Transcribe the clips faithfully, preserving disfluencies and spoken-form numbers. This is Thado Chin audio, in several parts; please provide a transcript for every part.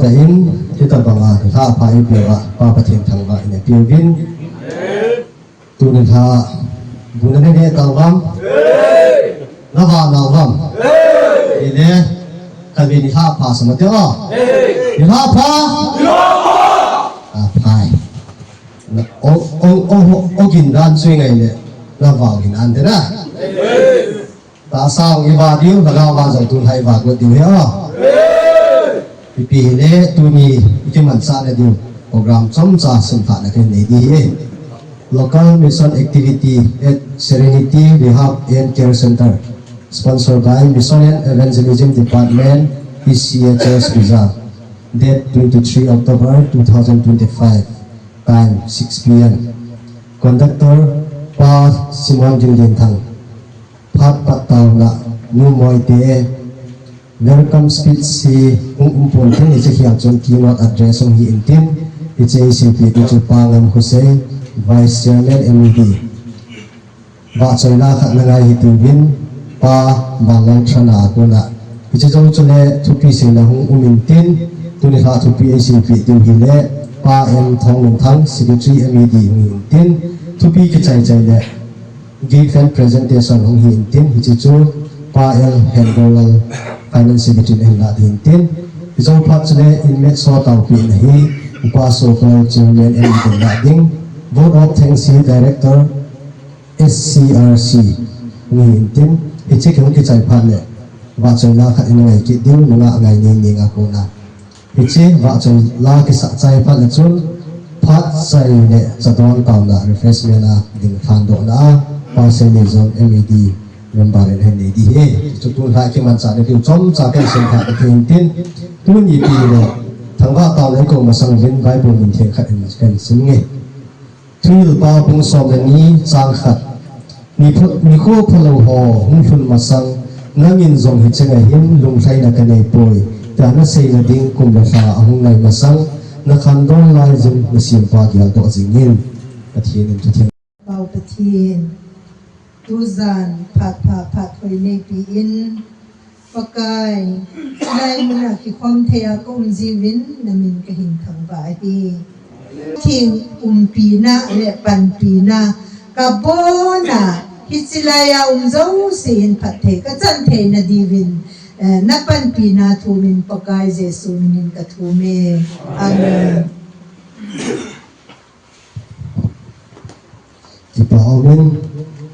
Ahin, hitabanga nilhah pha eipeuva, Pa Pathen thangvah in eipeuve. Tuni nilhah, bu naneh tauvam? Navah nauvam? Ile, kave nilhah pha sa mati o. Nilhah pha? Aphai. Na, o, o, o, o, ogin dan sui ngai le, navah hin ante na. Tahsa hung ivah diu, lhagao vah jong tun hai vah got diu hi a. Ipi hile tuni ikimanchah na diu program chomcha simthah na kahin nei ding ahi. Local Mission Activity at Serenity Rehab and Care Center, sponsored by Mission and Evangelism Department, P C H S Rizal. Date twenty-three October two thousand twenty-five, time six P M. Conductor, Pa Simon Ginlinthang. Phat pat taona, Nu Moite, welcome speech hi hung um pon tin, hiche khel chun keynote address hung hi intin, hiche eiseipi diu chu Pa Ngamkhosei, Vice Chairman M E D. Vahchoi la khat na ngai hitiuvin, Pa Vanlalthrana a kona. Hiche jou chule thupi seina hung um intin, tuni nilhah thupi eiseipi diu hile, Pa M Thongminthang, Secretary M E D hung hi intin, thupi kichai chai le, Gift and presentation hung hi intin, hiche chu Pa L Henbolal, Finance Secretary in ahin lah ding intin. Hijou phat chule inmate ho taopeh na hi, Upa Sokal Chairman in ahin lah ding. Vote of thanks hi Director S C R C hung hi intin. Hiche kihung kichai phat le, vahchoi la khat in ngai kit diu, nunga ngai nei nei nga kona. Hiche vahchoi la kisah chai phat le chun, phat chai le chadon taona refreshment a ding thandohna a, Pa Seneijong M E D member in ahin nei ding ahi. Chu tun nilhah kimanchah na diu chomcha kahin simthah na diu intin, tuni ipi le, thangvah taona ikou masang uvin Bible min theng khat in kahin sim inge. Thuhilpa bung som le ni chang khat. Nikho, nikho phalou ho hung lhun masang, nangin jong hiche ngai hin lunglhaina kanei poi, tia naseina ding kum le lha ahung nai masang, nakhangdon laijin nasempa geldoh jingin. Pathen in thutheng. Pau Pathen, tujan phat pha phat hoi neipi in, Pakai, hilai muna kikhom thei a ka um jiuvin, na min kahin thangvah ahi. Theng umpina le panpina, ka bona, hiche lai a um jouse in phatthei ka chan theina diuvin, eh, na panpina thumin Pakai Jesu minin ka thum e. Amen. Kipa umin,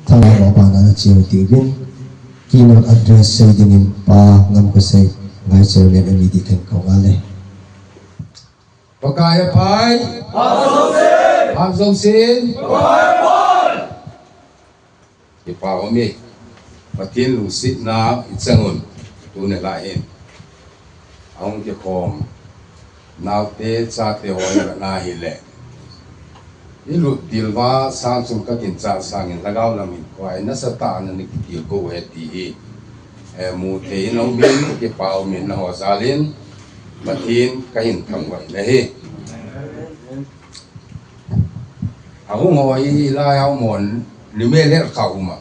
thangvah pha na cheu tiuvin, keynote address sei dingin Pa Ngamkhosei, Vice Chairman M E D kahin kou ngal e. Pakai aphai. Phat jousen. Kipa umin. Pathen lungsetna ichan un, tuni nilhah hin. Ahung kikhom naote, chate ho ivet na hile, ilut til uva sang chun ka ginchat sangin lhagao lam in koi nasatah in ana kitilkhou uve ti hi, eh, mu thei in aumin, kipa umin, naho jal in Pathen kahin thangvah in ahi. Ahung ho hi lai a um hon, ni me le kha um a.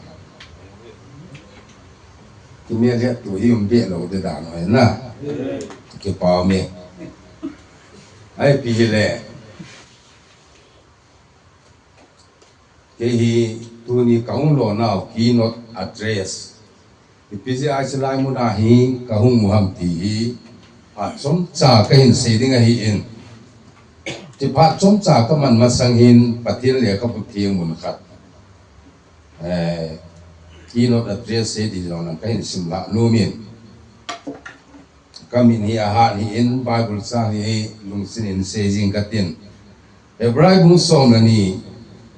Kimel het tu hi um be lou ti dan hoi na. Kipa umin. Ahi ipi hile, kei hi tuni kahung lonau keynote address, ipi jeh a hiche lai muna hi kahung u ham ti hi, phat chomcha kahin sei ding ahin. Hiche phat chomcha kaman masang hin Pathen lekhabu theng mun khat, eh, keynote address sei ding jong lang kahin simlha nomin. Kamin hi ahat hih in, Bible chang hi lungset in sei jing katin. Hebrai bung som le ni,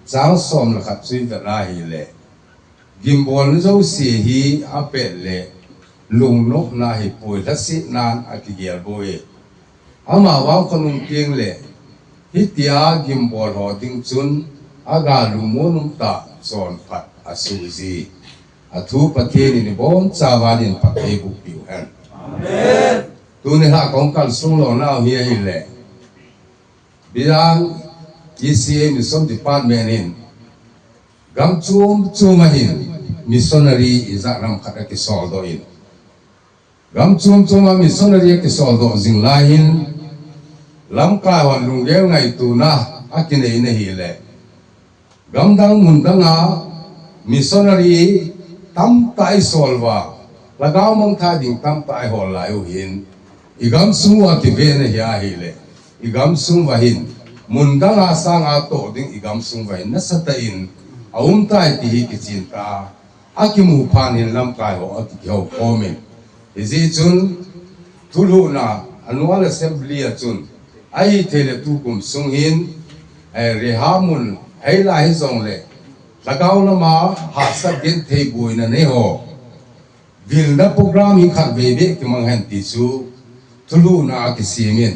chang som le khat chu ivet na hile, gimbolna jouse hi apet le lungnopna ahipoi, lhasetnan akigel bou e. Amavang khonung teng le, hitia gimbol ho ding chun, aga lungmon um tah chonphat asuh ji. Athu Pathen in ibonchauva eiphatthei boh piu hen. Amen. Tuni nilhah kahung kalsong lonau hi ahile, Bijang E C A Mission Department in gam chom chom a hin missionary ijat ham khat akisoldoh in, gam chom chom a missionary akisoldoh jing lai hin, Lamkai hon lunggel ngaitona akinei na hile, gamdang mundang a missionary tamtah isol uva, lhagao mangthah ding tamtah ihol lai u hin, igamsung uva kive na hi ahile, igamsung uva hin, mundang a sang a toh ding igamsung uva hin nasatah in aum tai ti hi kichen tah a, akimu phat in lamkai ho akihou khom in. Hijeh chun thulhuhna annual assembly a chun ahithei le tukum sung hin, eh, rehab mun hei lai hijongle lhagao lama hahsat genthei boina nei ho vilna program hi khatvei beh kimang hen ti chu thulhuhna akisem in.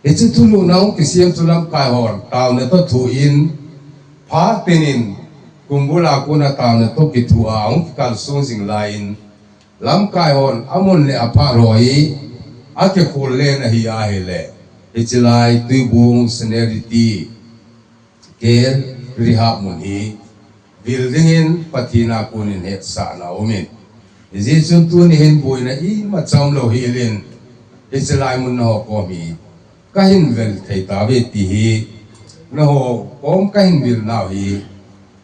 Hiche thulhuhna hung kisem chu lamkai hon taona toh thu in, phat tin in kumbul a kona taona toh kithu a hung kikalsong jing lai in, lamkai hon amun le aphat ho hi akikhol le na hi ahile, hiche lai Tuibong Seniority Care Rehab mun hi vil dingin Pathen a konin hetsahna aumin. Hijeh chun tuni hin boina imacha umlou hel in, hiche lai mun naho kom hi kahin vel thei tauve ti hi, naho kom kahin vil nau hi,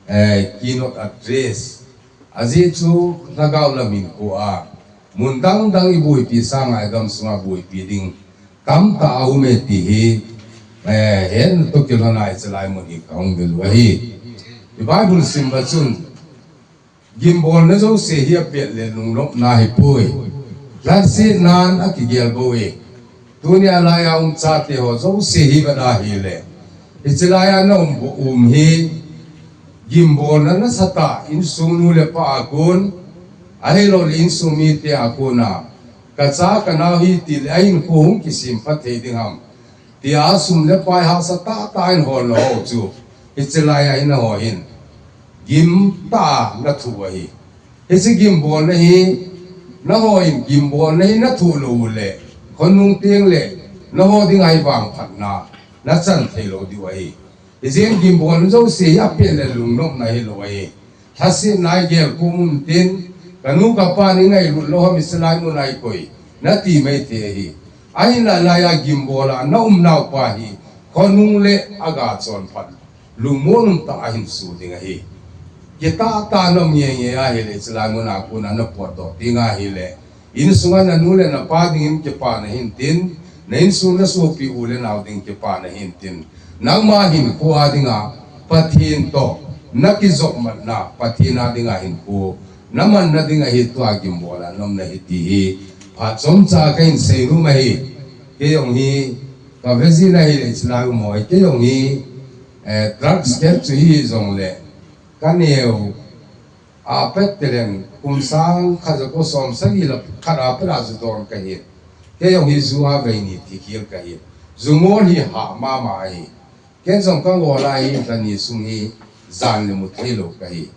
eh, keynote address. Ajeh chu lhagao lam hinkho a mun dang dang iboipi sanga igamsunga boipi ding tamtah aume ti hi, eh, hetna toh kilhona hiche lai mun hi kahung vil u ahi. I Bible sim uva chun, gimbolna jouse hi apet le lungnopna ahipoi, lhasetnan akigel bou e. Tunia laiya um chate ho jouse hi vet ahile, hiche laiya na um, um hi gimbolna nasatah, insung nu le pa a kon, ahiloule insung mite a kona, kacha kanao hi tile ahinkho hung kisem pha thei ding ham tia sum le pai hahsa tahtah in holna ho chu, hiche laiya hi naho hin gimtah a nathoh u ahi. Hiche gimbolna hi, naho hin gimbolna hi nathoh lou ule, khonung tengle naho dinga hi vangphatna nachan theilou diu ahi. Hijeh in gimbolna jouse hi apet le lungnopna hilou ahi. Lhasetna igel khom untin, kanu kapan ingailut lou ham hiche lai muna ikoi, nati mai thei ahi. Ahinla laiya gimbol a naum nau pa hi khonung le aga chonphat lungmon umtah a ahin su ding ahi. Kitahtah a naum ngenge ahile, hiche lai muna kona napotdoh ding ahile, insunga nanu le napa dingin kipana hintin, na insung nasopi u le nao ding kipana hintin, nangma hinkho a dinga Pathen toh nakijopmatna, Pathen a dinga hinkho namanna ding ahi, tua gimbol a naum nahi ti hi phat chomcha kahin seinom ahi. Kei jong hi kave jin ahile, hiche lai um ho hi, kei jong hi, eh, drugs kep chu hijongle, kaneo a pet telen kum sang khat jako som sagi le khat a pet a ju don kahi. Kei jong hi ju a vei ni thi khel kahi. Ju ngol hi hah mama ahi. Ken jong kangol a hi lha ni sung hi jan le mu theilou kahi.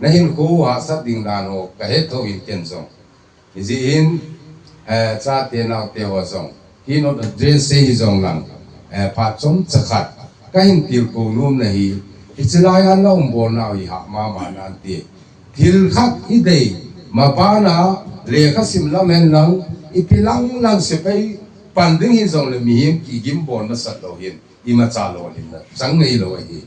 Na hinkho u hahsat ding dan ho kahet thou in ken jong. Hijeh in, eh, chate naote ho jong, keynote address sei hijong lang, eh, phat chomcha khat kahin tilkhou nom na hi, hiche laiya naum bolnau hi hah mama nante. Thil khat idei, mabana lekha sim lam hen lang, ipi lang lang sepai pan ding hijongle mihem kigim bol masat lou hin, imacha lolhinna chang neilou ahi.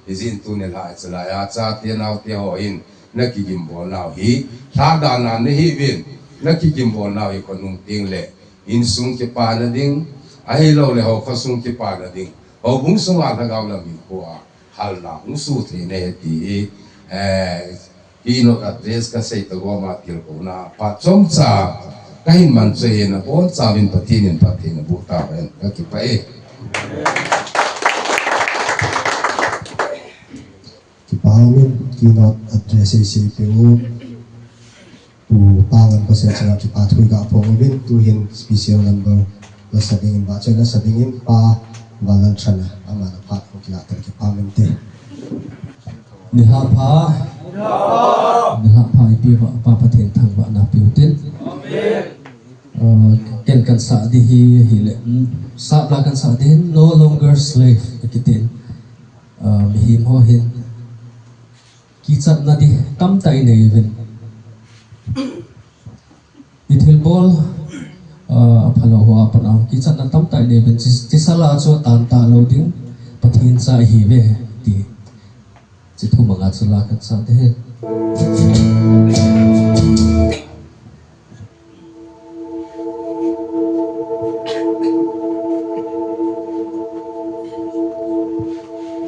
Hijeh in tuni lhah hiche laiya chate naote ho hin nakigim bolnau hi lhahdana nahiuvin, nakigim bolnau hi khonung tengle insung kipana ding, ahiloule hou khosung kipana ding, houbung sunga lhagao lam hinkho a halna hung soh thei nahi ti hi, eh, keynote address kasei tagom a tilkhouna phat chomcha kahin manchah ahi, nabonchauvin Pathen in phatthei naboh tauhen, kakipah e. Kipah umin, keynote address eisei peh u Pu Pangam Pastor chunga kipa thu kaphong uvin, tuhin special number lasa dingin, vahchoi lasa dingin Pa Valalthan a, ama na phat hung kilah tah, kipah umin te. Nilhah pha. Nilhah pha, ipi vah, Pa Pathen thangvahna peuvin. Amen. Ah, ken kansah ding hi, hile, hmm, sap la kansah ding, no longer slave, akitin. Ah, mihem ho hin kichatna ding tamtah inei uvin. Ithilbol, Ah, aphalou ho a pat a kichatna tamtah nei uvin, chi, chi sala chu atan talou ding, Pathen cha ihiuve, ti. Chi thu manga chu la khat sa te hen.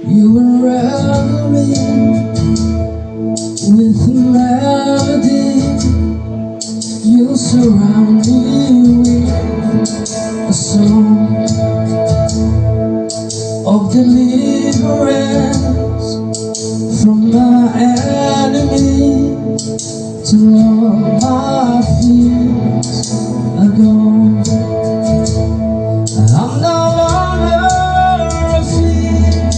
You unravel me with a melody. You surround me with a song of deliverance from my enemy. Till all my fears are gone, I'm no longer afraid.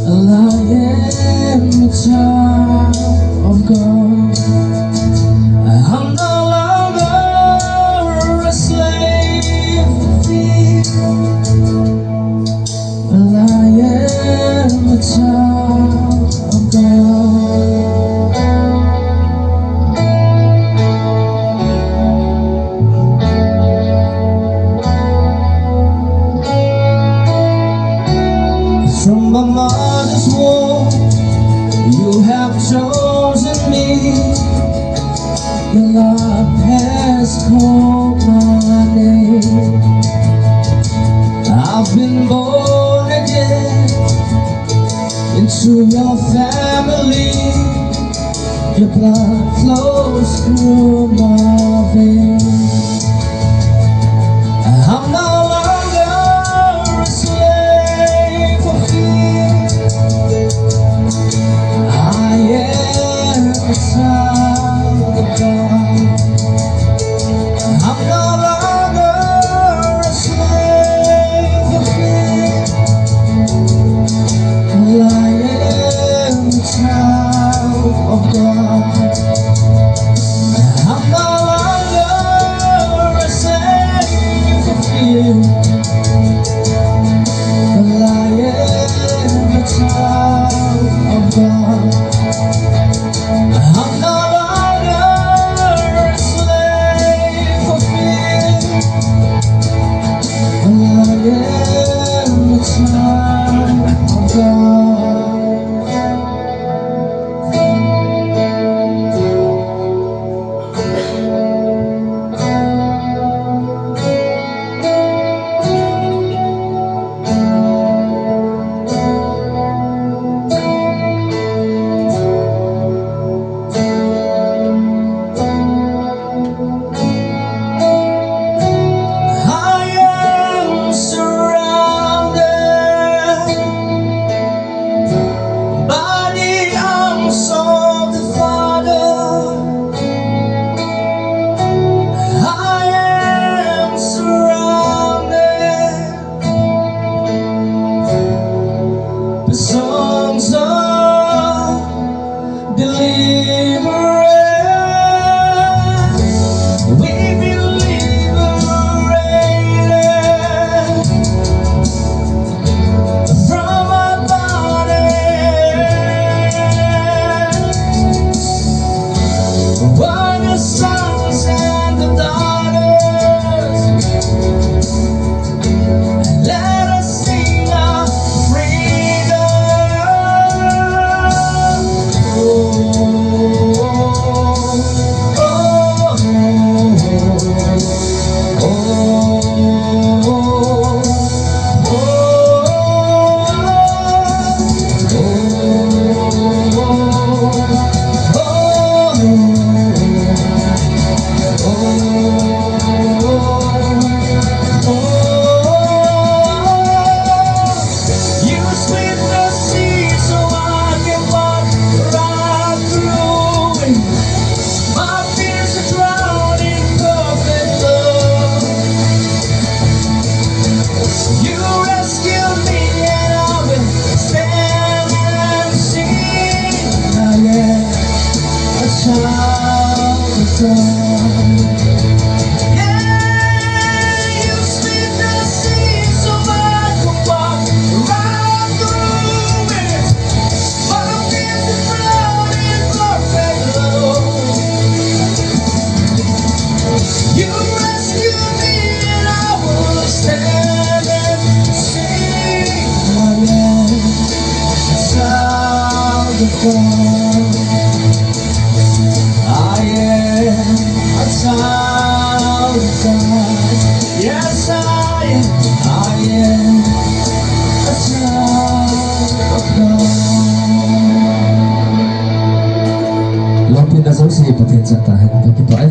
I am a child of God. I'm no longer a slave to fear. Well, I am a child of God. From my mother's womb, you have chosen me. Your love has called my name. I've been born again into your family. Your blood flows through my veins. I'm no longer a slave for fear. I am a child of God. I'm no longer a slave for fear. I am a child of God. I'm no longer I am a child of God. Yes, I am. I am a child of God. Lopina jouse Pathen chang tahen, kakipah e.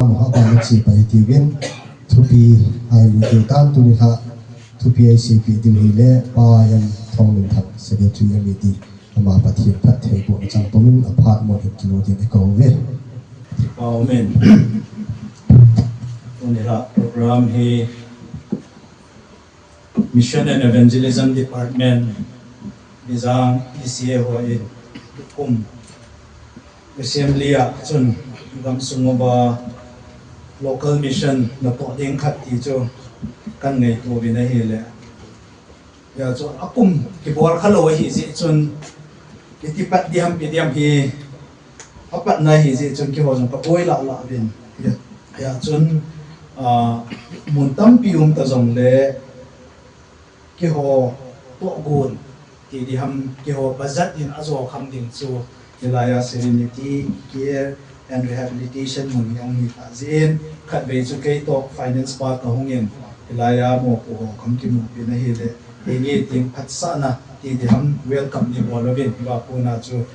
Haba na chi pai ti vin. Thupi ahin ti tan tuni kha thupi ahin seipeh diu hile Pa M Thongminthang, Secretary M E D, ama Pathen phattheibohna chang pum in aphat mun hin kilut in eikou uve. Amen. Tuni kha program hi Mission and Evangelism Department, Bijang E C A hon kum Assembly a chun gamsung uva local mission natoh ding khat ti chu kangaito uvin ahile. Hijeh chun akum kibol khalou ahi jeh chun iti pat diham, pi diham hi apatna ahi jeh chun keiho jong kaboi lah lah uvin. Hijeh chun, ah, mun tampi um ta jongle, keiho tohgon ti diham, keiho budget in ajo kham ding chu, hilai a Serenity Care and Rehabilitation mun hi ahung hi tah jeh in, khatvei chu keitoh finance part kahung in, hilai a mopo ho kakimupi na hile, henge tin phatsahna ti diham welcome neibol uvin, hiva kona chu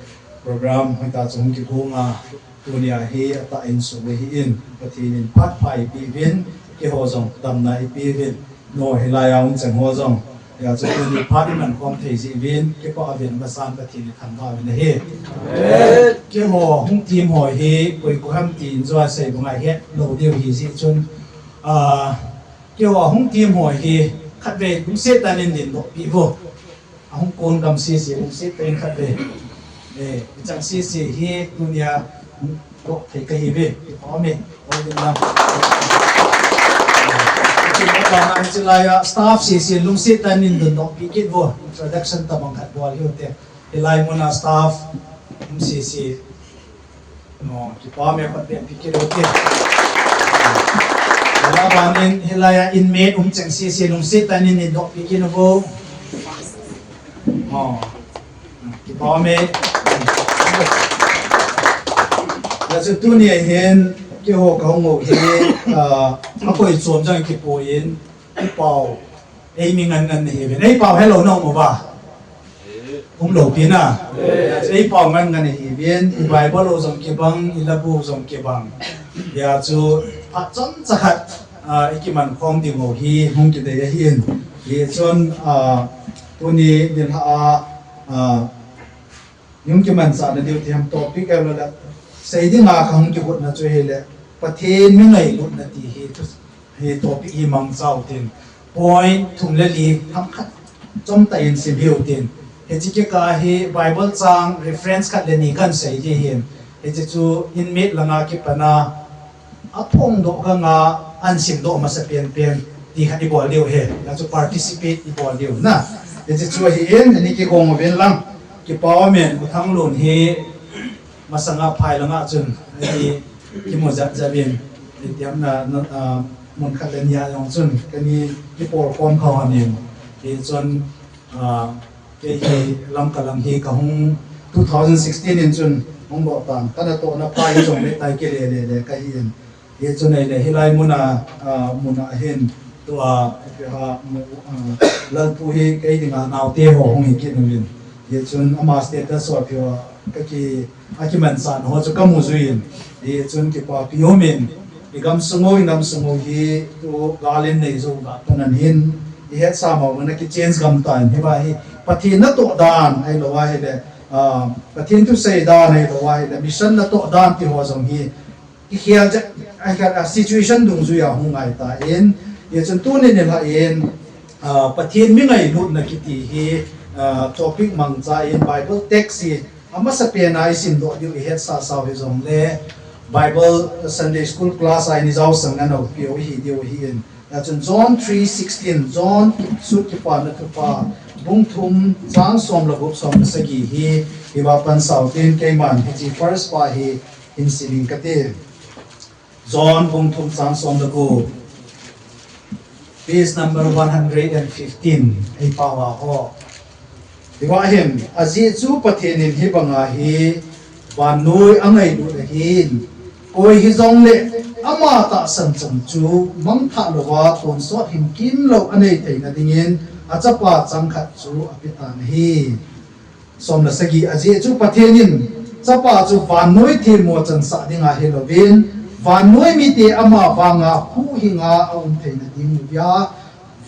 program hoitah chu hung kigong a, Tunia hi atah in sum ahin, Pathen in phat pha eipeh uvin, keiho jong damna eipeh uvin, no hilai a um cheng ho jong, hijeh chun tuni phat iman khom thei jeh uvin, kipah uvin, amasan Pathen ithangvah uvin ahi. Keiho hung team ho hi, koi koi ham tin jong asei banga het lou diu ahi jeh chun, ah, keiho hung team ho hi, khatvei lungset tah in dindoh peh uvo. Ahung kon gam sese, lungset tah in khatvei. Eh, ichang sese hi tunia hung doh thei kahi uve. Amen. Amen. Chulai a staff sese lungset tah in dindoh peh kit uvo. Introduction tabang khat bol hiu te. Hilai muna staff um sese. No, kipa me pat peh peh kit uvo. Hilai a inmate um cheng sese lungset tah in dindoh peh kit uvo. Oh, kipa me. Hijeh chun tuni a hin keiho kahung u hi, ah, akoi chom jong kipon, kipao. Eimi ngan ngan nahiuvin. Eipao helou na um uva. Um lou pi na. Eipao ngan ngan nahiuvin. I Bible u jong kibang, i labu u jong kibang. Hijeh chun phat chomcha khat, ah, ikiman khom ding u hi hung kidei ahin. Hijeh chun, ah, tuni nilhah a, ah, Hung kimanchah na diu ti ham topic a la la. Sei dinga kahung kigotna chu hile, Pathen mi ngailutna ti hi tu, hi topic hi mangcha u tin. Point thum le li ham khat chomtah in sim hiu tin. Hiche kikah hi Bible chang reference khat le ni kahin sei ding ahin. Hiche chu inmate langa kipat a aphongdoh ganga ahin simdoh masa penpen ti khat ibol diu ahi. Hijeh chun participate ibol diu na. Hiche chu ahin, ani kigong uvin lang. Kipa umin, U Thanglun hi masanga phai langa chun, ani kimu jat jat uvin, iti ham na, na, ah, mun khat le ni a jong chun, kani kipolkhom kha umin. Hichun, ah, Kei hi Lamka lang hi kahung two thousand sixteen in chun hung doh tan. Kana tohna pa hi jong le tai kile le le kahin. Hichun ahile hilai muna, ah, muna hin tua, ah, mu-, ah, Lalpu hi kei dinga naote ho hung hi kit uvin. Hichun ama status ho pia kaki akimanchah ho chu kamu jui in, hichun kipapi umin, i gamsung u, i namsung u hi tu gal in nei jou ga panan hin, i hetsa mau na kichange gam tan, hiva hi Pathen natoh dan ahilou ahile, ah, Pathen thusei dan ahilou ahile, mission natoh dan ti ho jong hi, i khel ja, a khel a situation dungjuia hung ngai tan, hichun tuni nilhah in, ah, Pathen mi ngailutna kiti hi, ah, topic mangcha in Bible text hi, Amasapen a i simdoh diu i hetsah sau hijongle, Bible Sunday School class a i jaosang na nau piu hi diu ahin. Hijeh chun John three sixteen, John sut Kipana Thupha, bung thum, chang som le gup, som le sagi hi, hiva pan sau tin keiman hiche first pa hi hin sim inge kati. John bung thum chang som le gup. Page number one hundred and fifteen. Ei pao a ho. Hiva hin, ajeh chu Pathen in hibanga hi vannoi angailut ahin, koi hijongle ama tahsan chan chu mangthah louva tonsot himkim lou anei theina dingin achapa changkhat chu apetan ahi. Som le sagi, ajeh chu Pathen in chapa chu vannoi themmo chansah dinga hilouvin, vannoi mite ama vanga huhhinga aum theina ding uvia,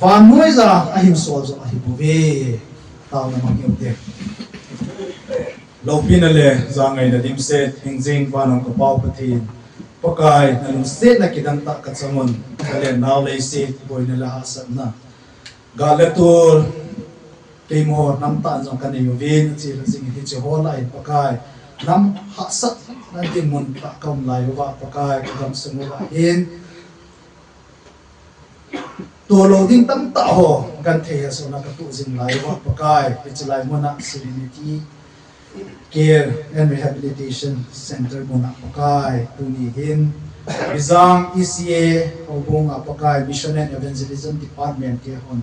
vannoi ja ahinsol jo ahibouve. Taona mang hiute. Loupina le jangaina dimset hingjing vannoi ka Pau Pathen, Pakai, nalungsetna kidang tah kachang un, kalennau leiset boina le hahsatna, gal le tol, keima ho nam tah jong kanei uvin, achela jingin hiche ho lah in Pakai, nam hahsatna dinmun tah kaum lai uva Pakai, kagamsung uva hin tolou ding tamtah ho genthei hahsatna katoh jing lai uva Pakai, hiche lai muna Serenity Care and Rehabilitation Center muna Pakai, tuni hin Bijang E C A houbunga Pakai, Mission and Evangelism Department te hon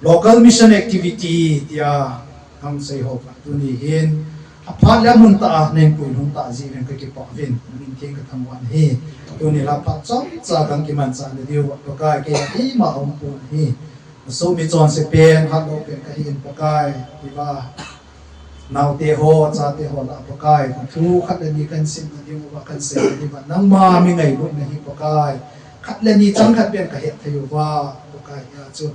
Local Mission Activity tia kangsei ho pa, tuni hin aphat le amun tah a neipuilhung tah jeh in kakipah uvin, namin theng kathangvah in ahi. Tuni la phat chomcha kakimanchah nadiuva Pakai, kei a ima aumpon ahi. Asohmi chonse pen, hatlou pen kahin Pakai, hiva naote ho, chate ho lah Pakai, thu khat le ni kahin simna diuva, kahin seina diuva nangma mi ngailutna hi Pakai, khat le ni chang khat pen kahet thei uva Pakai, hia chu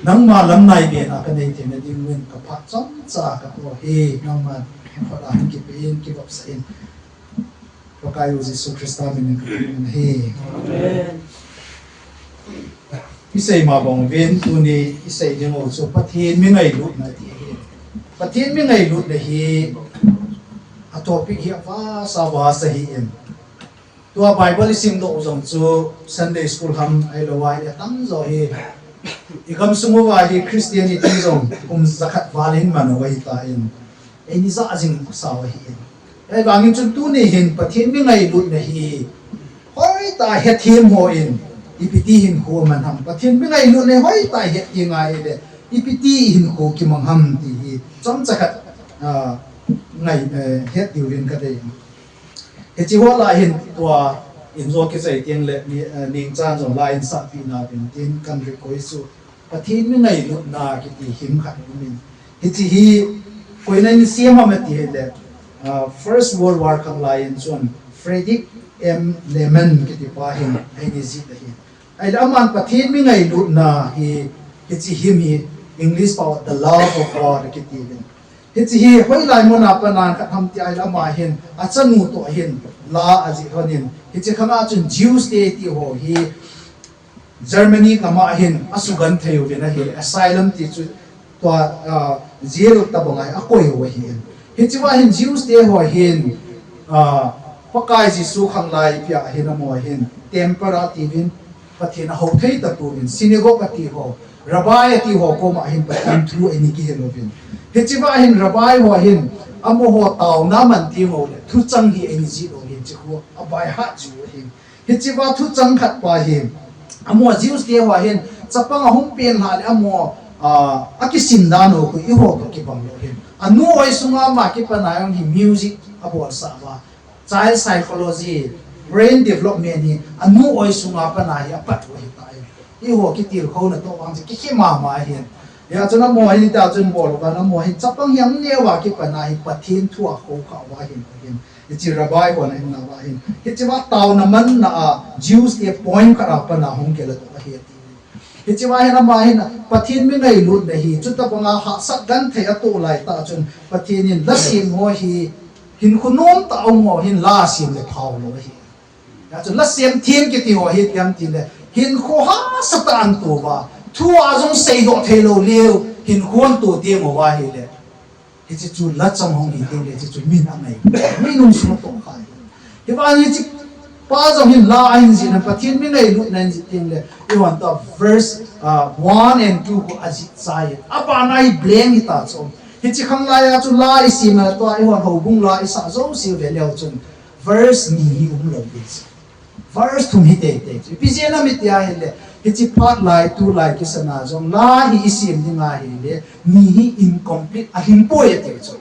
nangma lam naibe na kanei theina dingin kaphat chomcha kakou hi, nangma khut a hin kipe in, kivopsah in, Pakai u Jesu Christa min in kakou ahi. Amen. Isei ma bang uvin, tuni isei ding u chu Pathen mi ngailutna ti ahi. Pathen mi ngailutna hi a topic hi avasa vasa ahin, tua Bible isimdoh u jong chu Sunday school ham ahilou a hi atamjo hi, igamsung uva hi Christianity jong kum jakhat val hin man u ahitan, eini jah jing sao ahin. Ahivangin chun tuni hin Pathen mi ngailutna hi hoitah a hethem hon ipi ti hinkho aman ham, Pathen mi ngailutna hi hoitah a het ding ahile ipi ti hinkho kimang ham ti hi chomcha khat, ah, ngai, eh, het diuvin kadei. Hiche ho lah hin tua in jo kichai teng le ni, eh, ningchan jong la in sahpehna dingin kahin request chu Pathen mi ngailutna kiti hymn khat aumin, hiche hi koiyin asem ham iti hile, ah, First World War khanglai in chun Frederick M. Lehman kiti pa hin ahin jih ahi. Ahile aman Pathen mi ngailutna hi, hiche hymn hi English pao The Love of God kiti uvin. Hiche hi hoilai muna pat a khat ham ti ahile ama hin achanu toh hin la ajih lhonin, hiche khanga chun Jews te ti ho hi Germany gam a hin asugenthei uvin ahi, asylum ti chu tua, ah, jail tabang a akoi u ahin. Hichea hin Jews te ho hin, ah, Pakai Jesu khanglai pia hin amaho hin temple a tiuvin, Pathen ahou thei tapouvin, synagogue ati ho, rabbi ati ho koma hin Pathen thu eini kihil uvin. Hichea hin rabbi ho hin amaho taona man teng u le thuchang hi eini jih u hin hiche khu a by heart jiu ahin. Hichea thuchang khat pa hi, amaho Jews te ho hin, chapang ahung pen lhah le amaho, ah, akisim dan u khu eiho toh kibang lou hin. Anu oi sunga ama kipan a jong hi music abolsah uva, child psychology, brain development hi anu oi sunga pat a hi apat u ahitai. Eiho kitilkhouna toh vang chu kikhe mama ahin. Hia chun amaho hin tia chun bol uva, amaho hin chapang hi aneo a kipan a hi Pathen thu a khoukhah uva ahin, ahin. Hiche rabbi hon ahin nau ahin. Hichea taona manna a Jews te point khat a pat a hung kila toh ahi ati. Hichea hin ama hin Pathen mi ngailutna hi, chutabanga hahsat genthei atoh laitah chun Pathen in la sem ho hi, hinkho nomtah a um ho hin la sem le phao lou ahi. Hia chun la sem them kiti ho hi ipi ham itile, hinkho hahsatah a ato uva, thu a jong seidoh theilou leu hinkho ato teng uva ahile, hiche chu la chang hung hi teng le, hiche chu min angai, mi nung sung atoh kha hi. Hivang hiche pa jong hin la ahin jih in, Pathen mi ngailutna ahin jih teng le, eihon tua verse, ah, one and two khu ajih chai. Abana hi blank hita chu. Hiche khanglai a chu la isim a tua eihon houbung la isah jouse ve leu chun verse ni hi umlou ding chu. Verse thum hi teitei chu. Ipi jeh ham iti ahile, Hiche phat lai, tulai kisana jong la hi isem ding ahile, mi hi incomplete ahin poi ati chu.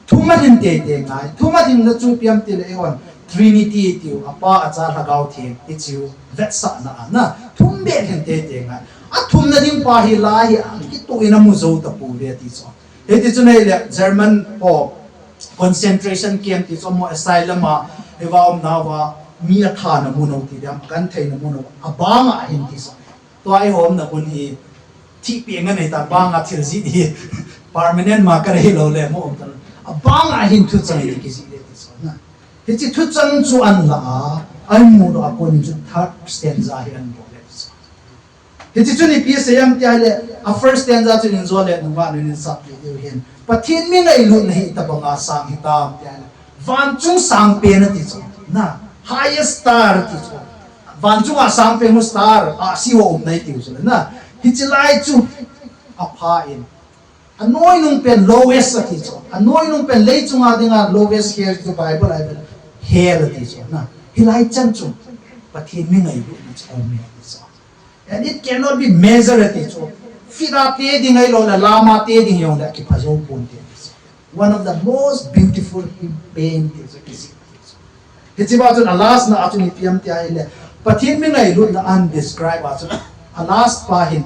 Thum alhin teitei ngai. Thum alhinna chu ipi ham tile eihon Trinity tiu, Apa, Acha, Lhagao Theng, hicheu vetsahna a na. Thum beh alhin teitei ngai. Athumna ding pa hi la hi akitoh in amu jou tapouve ati chu. Hiti chun ahile German ho concentration camp ti chu, amaho asylum a, hiva umnauva, mi athana mun u ti diam, agentheina mun u, abang a hin ti chu. Tua eiho umna mun hi, thihpeh ngen ahitan, bang a thil jih hi, permanent ma ka rei lou le, mo um tan. Abang a hin thuchang hi kijih le ti chu na. Hiche thuchang chu ahin la a, ahin mudoh a konin chu third stanza hi ahin bol le ti chu. Hiche chun ipi asei ham tia ahile, a first stanza chu in jo le, nungah nun in sap diu hin. Pathen mi ngailutna hi itobanga sang hitam tia ahile, vanchung sangpen ati chu. Na, highest star ati chu. Vanchung a sangpen hu star, ahsi ho um nai tiu chu. Na, hiche lai chu apha in. Anoinung pen lowest ati chu. Anoinung pen leichunga dinga lowest hell chu Bible a hell ati chu. Na, hilai chan chu Pathen mi ngailutna chu aum e ati chu. And it cannot be measured ati chu. Feet a te ding ahilou le, lam a te ding jong le, kipha jou ponte ati chu. One of the most beautiful hymn pen ati chu, kisih ati chu. Hiche pa chun a last na a chun ipi ham tia ahile, Pathen mi ngailutna ahin describe a chun, a last pa hin,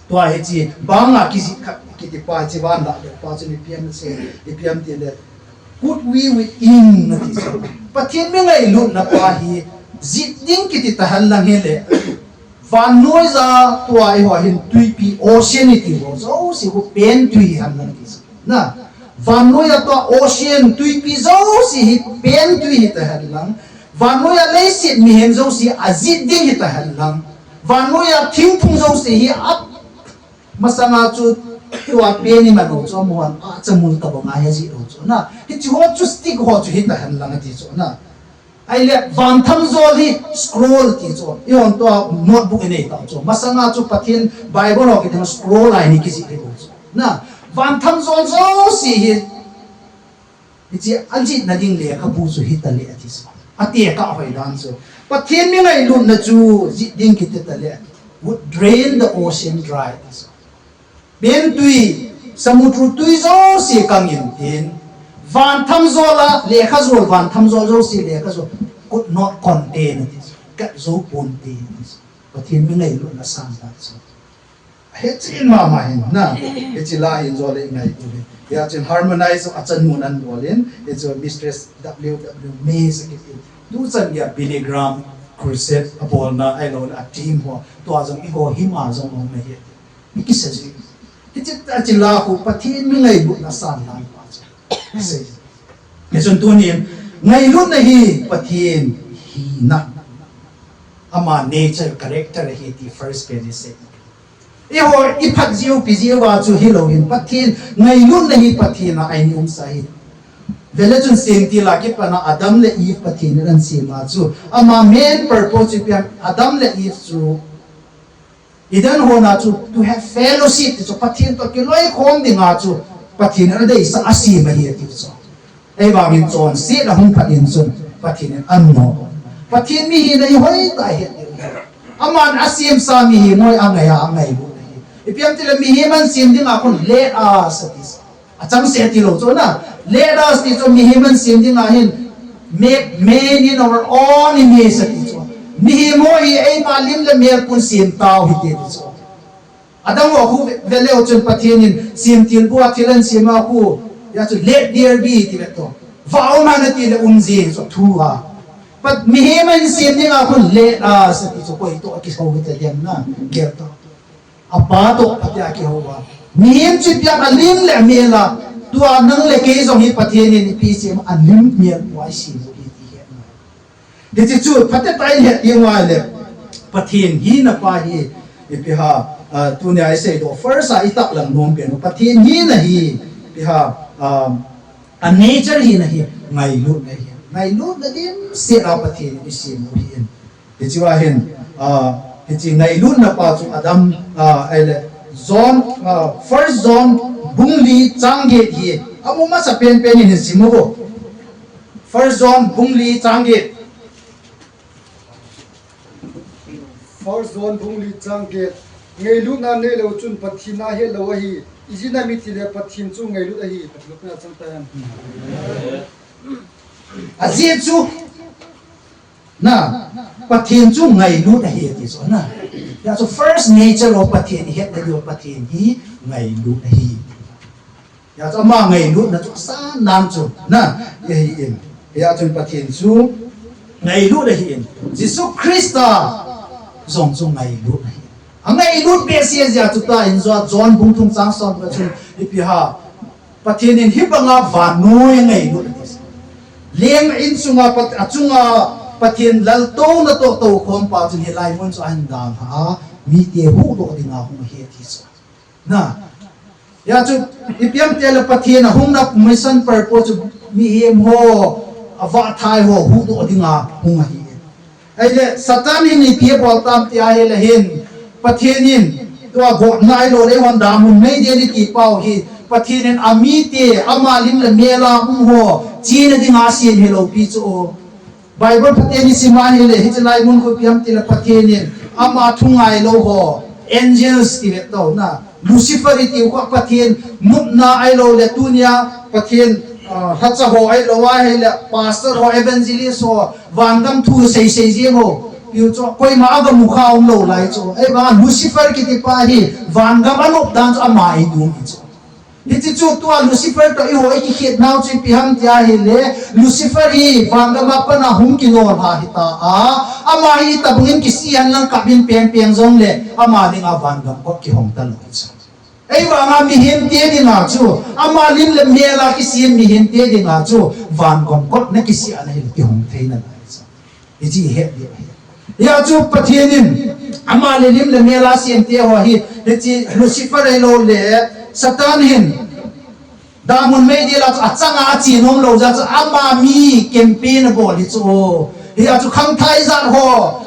tua hiche, bang a kijih khat kiti pa, hiche van la le pa chun ipi ham asei, ipi ham tile, Could we within ati chu. Pathen mi ngailutna pa hi, jih ding kiti tahen lang hile, vannoiya tua eiho hin twipi ocean iti ho jouse khu pentwi hihen lang ati chu. Na, vannoiya tua ocean twipi jouse hi pentwi hitahen lang. Vannoiya leiset mihem jouse ajih ding hitahen lang. Vannoiya thingphung jouse hi a masanga chu tua pen iman u chu amahon achamul tobanga hi ajih u chu na. Hiche ho chu stick ho chu hitahen lang ati chu na. Ahile, vanthamjol hi scroll ti chu. Eihon tua notebook inei tau chu. Masanga chu Pathen Bible ho kiti scroll a hi kijih hi bou chu. Na, vanthamjol jouse hi, hiche ajihna ding lekhabu chu hita le ati chu. Atekah hoi dan chu. Pathen mi ngailutna chu jih ding kiti tale. Would drain the ocean dry ati chu. Pentwi, samudra twi jouse kang in tin, vanthamjol a, lekhajol, vanthamjol jouse lekhajol, could not contain ati chu. Kat jou ponte ati chu. Pathen mi ngailutna sang ta chu. Hiche in mama hin na, hiche la in jol le ngai tu hin. Hia chun harmonize a chanu nan bol in, hiche Mistress W W Mays kiti. Tu chan geiya Billy Graham crusade abolna, ahilou le a team ho, tua jong eiho hymn a jong um ahi. Mi kisa ji. Hiche, hiche la khu Pathen mi ngailutna san lai pa chu. Sei. Hichun tunin, ngailutna hi Pathen hina. Ama nature, character ahi ti first pen in sei. Eiho, iphat jiu, pi jiu a chu hilou hin, Pathen, ngailutna hi Pathen a ahin umsa ahi. Vele chun semtil a kipat a Adam le Eve Pathen in ahin sem a chu. Ama main purpose chu ipi ham, Adam le Eve chu Eden hon a chu to have fellowship ti chu Pathen toh kiloikhom dinga chu Pathen in adeisah a asem ahi ati chu. Ahivangin chonset ahung phat in chun Pathen in anom. Pathen mihina hi hoitah a het diu ahi. Aman asemsa mihem ho hi angai a, angailut ahi. Ipi ham itile mihem ahin sem dinga khun let us ati chu. Achangseh ati lou chu na. Let us ti chu mihem ahin sem dinga hin, make man in our own image ati chu. Mihem ho hi eima lim le mel pun sem tau hite ti chu. Adang ho khu ve, ve leu chun Pathen in semtil bua thil ahin sem a khu, hia chu let there be ti ve to. Vah um hen ati le um jeng chu thu a. Pat mihem ahin sem dinga khun let us ati chu, koi toh akihou hite dem na, gel toh. Apa toh, Pathen a kihou a. Mihem chu ipi ham alim le amel a, tua nang le kei jong hi Pathen in ipi sem alim mel pua isem u hi ti het ngai. Hiche chu phatecha in het ding uva le, Pathen hina pa hi, ipi ham, ah, tunia isei doh first a itaklang nom pen u, Pathen hina hi, ipi ham, ah, a nature hina hi, ngailutna hi. Ngailutna dimset a Pathen in isem u ahi. Hiche a hin, ah, hiche ngailutna pa chu Adam, ah, ahile, John, ah, First John bung li chang get hi, amu masa penpen in hin sim uvo. First John bung li chang get. First John bung li chang get. Ngailutna neilou chun Pathen a hetlou ahi. Ijeh inem itile Pathen chu ngailut ahi. Pathen a chang tahen. Ajeh chu, na, Pathen chu ngailut ahi ati chu, na. Hijeh chun first nature of Pathen, ihet nadiu Pathen hi ngailut ahi. Hijeh chun ama ngailutna chu asan nan chu, na, ahi in. Hijeh chun Pathen chu ngailut ahi in. Jesu Christa jong chu ngailut ahi. Angailut behseh jeh a chu ta in jong John bung thum chang som na chu ipi ham. Pathen in hibanga vannoi angailut ati. Leng in chunga Pat-, achunga Pathen laltouna toh toukhompa chun hilai mun chu ahin dalha a, mite huhdoh dinga hung ahi ati chu. Na. Hijeh chun, ipi ham itile Pathen ahungna mission purpose chu mihem ho, avahthai ho, huhdoh dinga hung ahi. Ahile, Satan hin ipi abol tam tia ahile hin, Pathen in, tua gotna ahilou le, eihon damun meidil iti pau hi, Pathen in amite, ama lim le mel a um ho, chena dinga asem hilou pi chu. Bible phaten isim a ahile, hiche lai mun khu ipi ham itile Pathen in, ama thu ngailou ho, angels ti ve tau na, Lucifer iti u kha Pathen nopna ahilou le tunia Pathen, ah, lhacha ho ahilou ahile, pastor ho, evangelist ho, vangam thu seisei jeng ho, piu chu koima aga mukha umlou lai chu. Ahivanga Lucifer kiti pa hi, vangam anop dan chu ama eidum hi chu. Hiche chu tua Lucifer toh eiho ikikhetnau chu ipi ham tia ahile, Lucifer hi vangam a pat a hung kilolha hita a, ama hi itobang in kisih henlang kap in pengpeng jongle, ama dinga vangam kot kihong talou hi chu. Ahivanga mihemte dinga chu, ama lim le mel a kisem mihemte dinga chu, vangam kot na kisih a na hile kihong thei nalai chu. Hiche ihet diu ahi. Hijeh chun Pathen in, ama le lim le mel a semte ho hi, hiche Lucifer ahilou le, Satan hin, damun meidil a chu achanga ache nomlou jeh chun ama mi campaign abol hi chu. Hijeh chun khangthah ijat ho,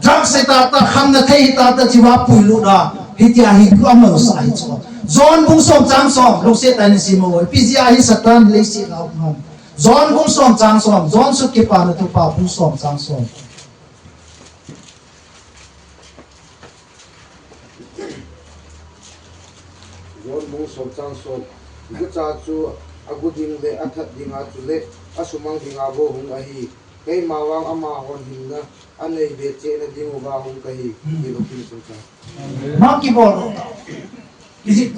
drugs hita ta, khamna thei hita ta, hichea puilut a, hitia hi amaosa hi chu. John bung som chang som, lungset tah in isim u, ipi jeh a hi Satan leiset a um ham. John bung som chang som, John sut Kipana Thupha bung som chang som. John bung som chang som. Gucha chu agu ding le athat dinga chule asumang dinga bou hung ahi. Keima vang amahon hinna anei be cheh na diuva hung kahi. Ti lou kin sung ta. Mang kibol lou ta. Is it?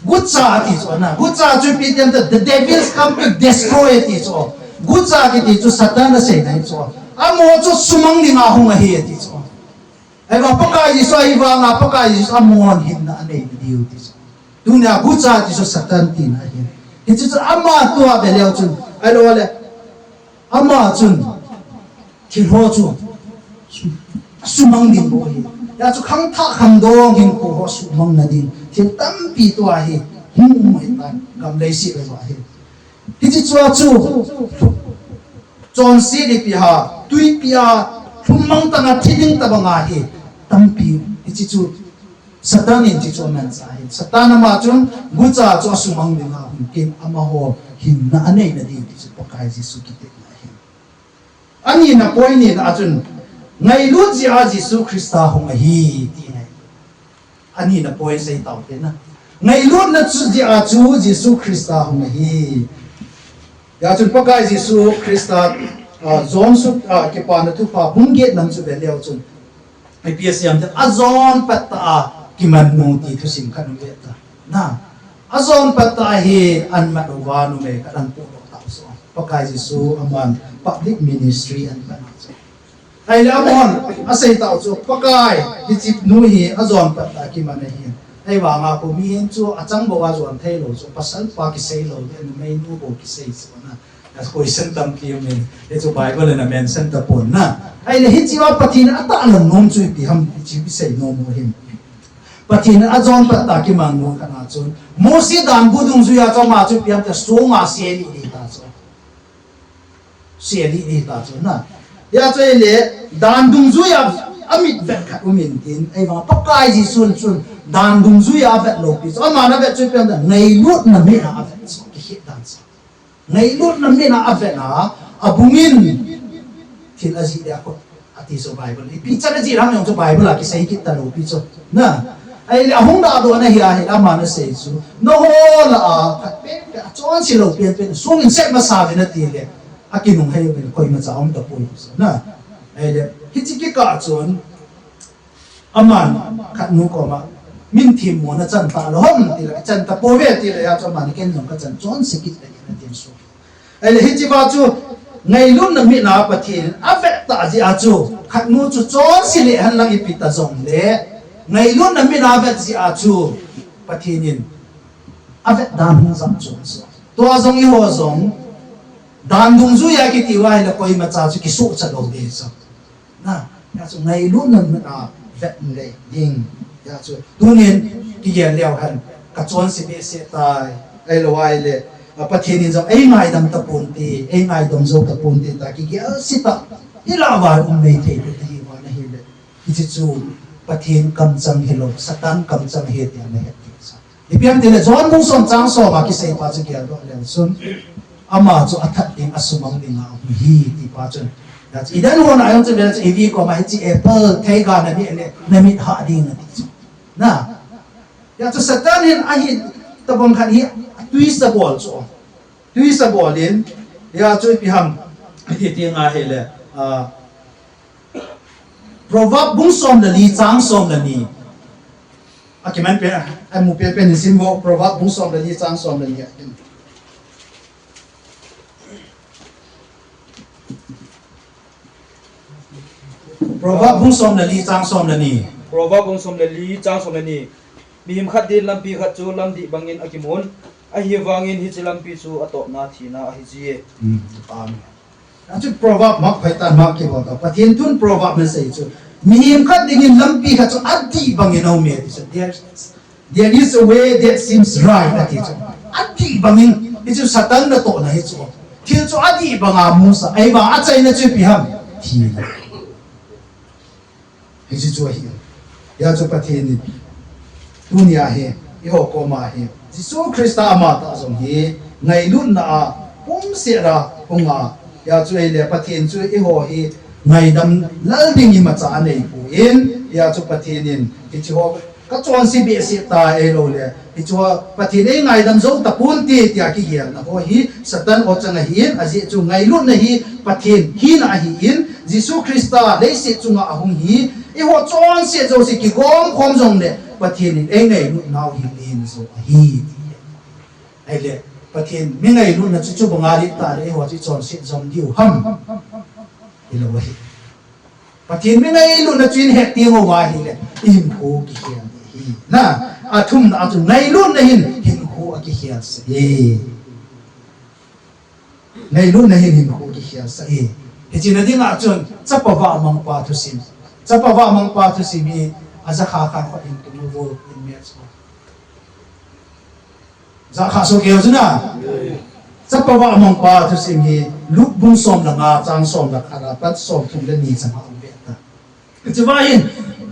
Gucha ati chu na. Gucha chu ipi ti ham itile, the devils come to destroy ati chu. Gucha kiti chu Satan aseina hi chu. Amaho chu sumang dinga hung ahi ati chu. Ahivang Pakai Jesu ahivanga Pakai Jesu amahon hinna anei diu ati chu. Tunia gucha ati chu Satan tina ahi. Hichu chu ama tua ve leu chun. Ahilou le. Ama chun thil ho chu sumang ding bou ahi. Hijeh chun khangthah khangdong hinkho ho sumang na ding thil tampi tua hi hung um ahitan, gam leiset a jong ahi. Hiche chua chu chonset ipi ham, twipi a lhum mang tah a thi ding tobang ahi tampi. Hiche chu Satan in hiche chu amanchah ahi. Satan ama chun gucha chu asumang dinga hung kin, amaho hinna aneina ding ti chu Pakai Jesu kitepna ahi. Anina point nina a chun ngailut jeh a Jesu Christa hung ahi ti ngai. Anina point sei tau te na. Ngailutna chu jeh a chu Jesu Christa hung ahi. Hijeh chun Pakai Jesu Christa, ah, John sut, ah, Kipana Thupha bung get lang chu ve leu chun. Ipi asei em tile, ajon pat tah a kiman nu ti thusim khat um ve ta. Na, ajon pat tah a hi aman uva numei khat ahin podoh tauve. Pakai Jesu aman public ministry ahin pan u chu. Ahile amahon asei tauve, Pakai, hiche nu hi ajon pat tah a kiman ahi. Ahivanga kho mihem chu achang bou a jon theilou chu, pasal pa kisei lou le, numei nu bou kisei chu na. Question tampi um in, hichu Bible in a mention tapon na. Ahile hichea Pathen in atahlang nom chu ipi ham, hichu isei nom u him. Pathen in ajon pat tah a kiman nu khat a chun, Mose danbu dungjuia chu ama chu ipi ham tile, songa seli ding ta chu. Seli ding ta chu na. Hijeh chun ahile, dan dungjuia amit vet khat um in tin, ahivang Pakai Jesu chun dan dungjuia avet lou pi chu. Aman avet chu ipi ham tile, ngailutna mit a avet chu, kikhel dan chu. Ngailutna mit a avet a, abung in thil ajih dia khu Ati chu Bible. Ipi chan ajih ham jong chu Bible a kisei kit talou pi chu. Na. Ahile ahung dahdoh na hi ahile aman asei chu. Nangho lah a khat penpen achonse lou penpen sung in sep masa uvin atile. Akinunghei uvin koimacha um tapoi chu. Na. Ahile hiche kikah chun aman khatnu koma min themmo nachan talou ham tile, chan tapouve tile, hijeh chun aman ken jong kachan chonse kit tahih in atin chu. Ahile hichea chu ngailutna mit a Pathen in avet tah jeh a chu khatnu chu chonse lheh henlang ipi ta jongle ngailutna mit a avet jeh a chu Pathen in avet dan hung jat chu. Tua jong eiho jong dan dungjuia kiti uva ahile koimacha chu kisuhchat lou ding chu. Na, hijeh chun ngailutna mit a vet le ding. Hijeh chun tunin kigel leu hen kachonse behseh tai. Ahilou ahile, a, Pathen in jong eingaidam taponte, eingaidam jou taponte tia kigel se tah. Ilah uva um maithei peh tahih uva ahile. Hiche chu Pathen kamchang hilou, Satan kamchang ahi tia nahet ding chu. Ipi ham itile John bung som chang som a kisei pa chu geldoh leu chun. Ama chu athat ding, asumang ding ahi ti pa chun. Hijeh chun Eden hon a jong chu vele chun Evi koma hiche apple theiga naneh le namit hah ding ati chu. Na. Hijeh chun Satan hin ahin tabang khat hi twist abol chu. Twist abol in. Hijeh chun ipi ham iti ti nga hile. A, Proverb bung som le li chang som le ni. Akiman pen, amu penpen in sim vo, Proverb bung som le li chang som le ni. Proverb bung som le li chang som le ni. Proverb bung som le li chang som le ni. Mihem khat din lampi khat chu lamdih bangin akimun, ahivangin hiche lampi chu atopna thina ahi jie. Hmm. Amen. Achu Proverb mak phai tan mak kibol ta. Pathen thun Proverb in asei chu. Mihem khat dingin lampi khat chu adih bangin aume ti chu. There, there is a way that seems right ati chu. Adih bangin, hichu Satan natohna hi chu. Thil chu adih banga musah. Ahivang achaina chu ipi ham. Thina. Hiche chu ahi. Hijeh chun Pathen in tunia hi, eiho koma hi Jesu Christa amatah jong hi ngailutna a pumset a hung a. Hijeh chun ahile Pathen chu eiho hi ngaidam lal ding imacha anei poi. Hijeh chun Pathen in hiche ho kachonse behseh tai ahilouleh hiche ho Pathen eingaidam jou taponte tia kigelna ho hi Satan ochang ahin, ajeh chu ngailutna hi Pathen hina ahin, Jesu Christa leiset chunga ahung hi, eiho chonset jouse kigom khom jongle Pathen in eingailut nau hi len jo ahi. Ahile Pathen mi ngailutna chu chubanga len tah le eiho chu ichonset jom diu ham. Hilou ahi. Pathen mi ngailutna chu ihet teng uva ahile, ihinkho kikhel ding ahi. Na, athumna a chu ngailutna hin hinkho akikhel sah e. Ngailutna hin hinkho kikhel sah e. Hiche na dinga chun, chapa vahmangpa thusim. Chapa vahmangpa thusim hi, ajakha khat khat in kimu vo in match vo. Jakha so keu chu na. Chapa vahmangpa thusim hi Luke bung som le nga chang som le khat apat som thum le ni chang a um ve ta. Hiche va hin,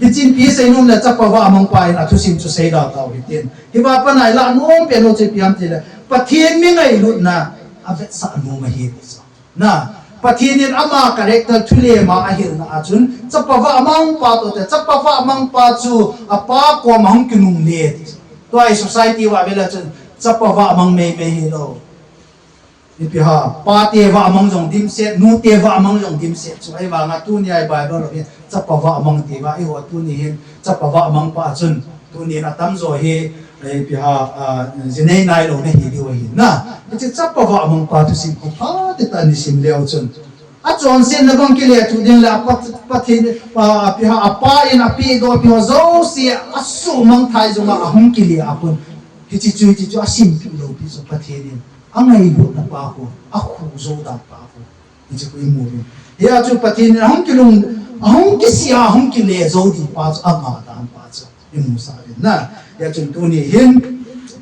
hiche ipi seinom le chapa vahmangpa in athusim chu seida tau hitin. Hiva pana ilah nom pen u chu ipi ham tile, Pathen mi ngailutna avetsah nom ahi ti chu. Na, Pathen in ama character thulem a ahilna a chun, chapa vahmangpa toh te, chapa vahmangpa chu apa koma hung kinungle ti. Tua hi society uva vele chun, chapa vahmang meimei hilou. Ipi ham, pate vahmang jong dimset, nute vahmang jong dimset chu. Ahivanga tunia hi Bible a hin, chapa vahmang ti uva, eiho tuni hin, chapa vahmangpa chun, tunin atamjo hi, ipi ham, a, jinei nailou na hi diu ahi. Na, hiche chapa vahmangpa thusim ho phatecha isim leu chun. Achonsetna bang kile chu ding le, apa, Pathen, a, ipi ham, apa in apehdoh pi ho jouse, asuhmang thei jonga ahung kile a kon. Hiche chu, hiche chu asimpi lou pi chu Pathen in. Angailutna pa ho, akhu jou dan pa ho. Hiche khu imu uve. Hia chu Pathen in ahung kilung, ahung kisih a, ahung kile jou ding pa chu, ama dan pa chu imusah uve na. Hia chun tuni hin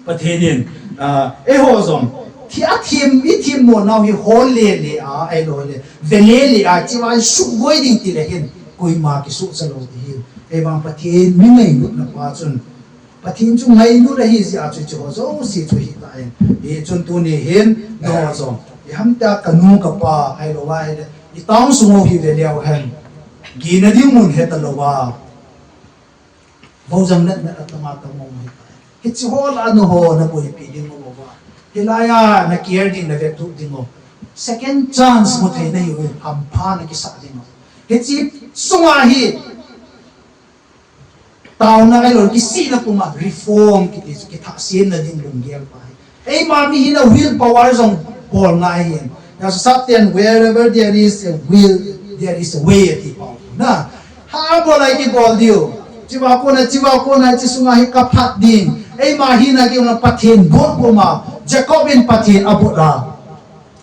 Pathen in, ah, eiho jong, thi athem, ithemmo nau hi hol lele a, ahilouleh, ve lele a, hichea isuhboi ding tile hin, koima kisuhcha lou ding ahi. Ahivang Pathen mi ngailutna pa chun, Pathen chu ngailut ahi jeh a chu hiche ho jouse chu hitan. Hichun tuni hin, nangho jong, iham tia kanu kapa, ahilou ahile, itown sung u hi ve leu hen. Gina ding mun heta louva. Vojang natna atama tamo mai. Hichi ho la no ho na boipi ding mo ba. Hilai a na care ding na vetup ding mo. Second chance mo thei na hi u hampha na kisa ding mo. Hichi sunga hi. Tauna ailou kisihna puma reform kiti kithahsiamna ding lunggel pa hi. Eima mi hina will power jong bol ngai hin. That's Satan, wherever there is a will, there is a way ati pau. Na, ha bol ai kibol diu. Chiva kona, chiva kona, chi sunga hi kaphat ding. Eima hina kiuna Pathen bol puma. Jacob in Pathen abol a.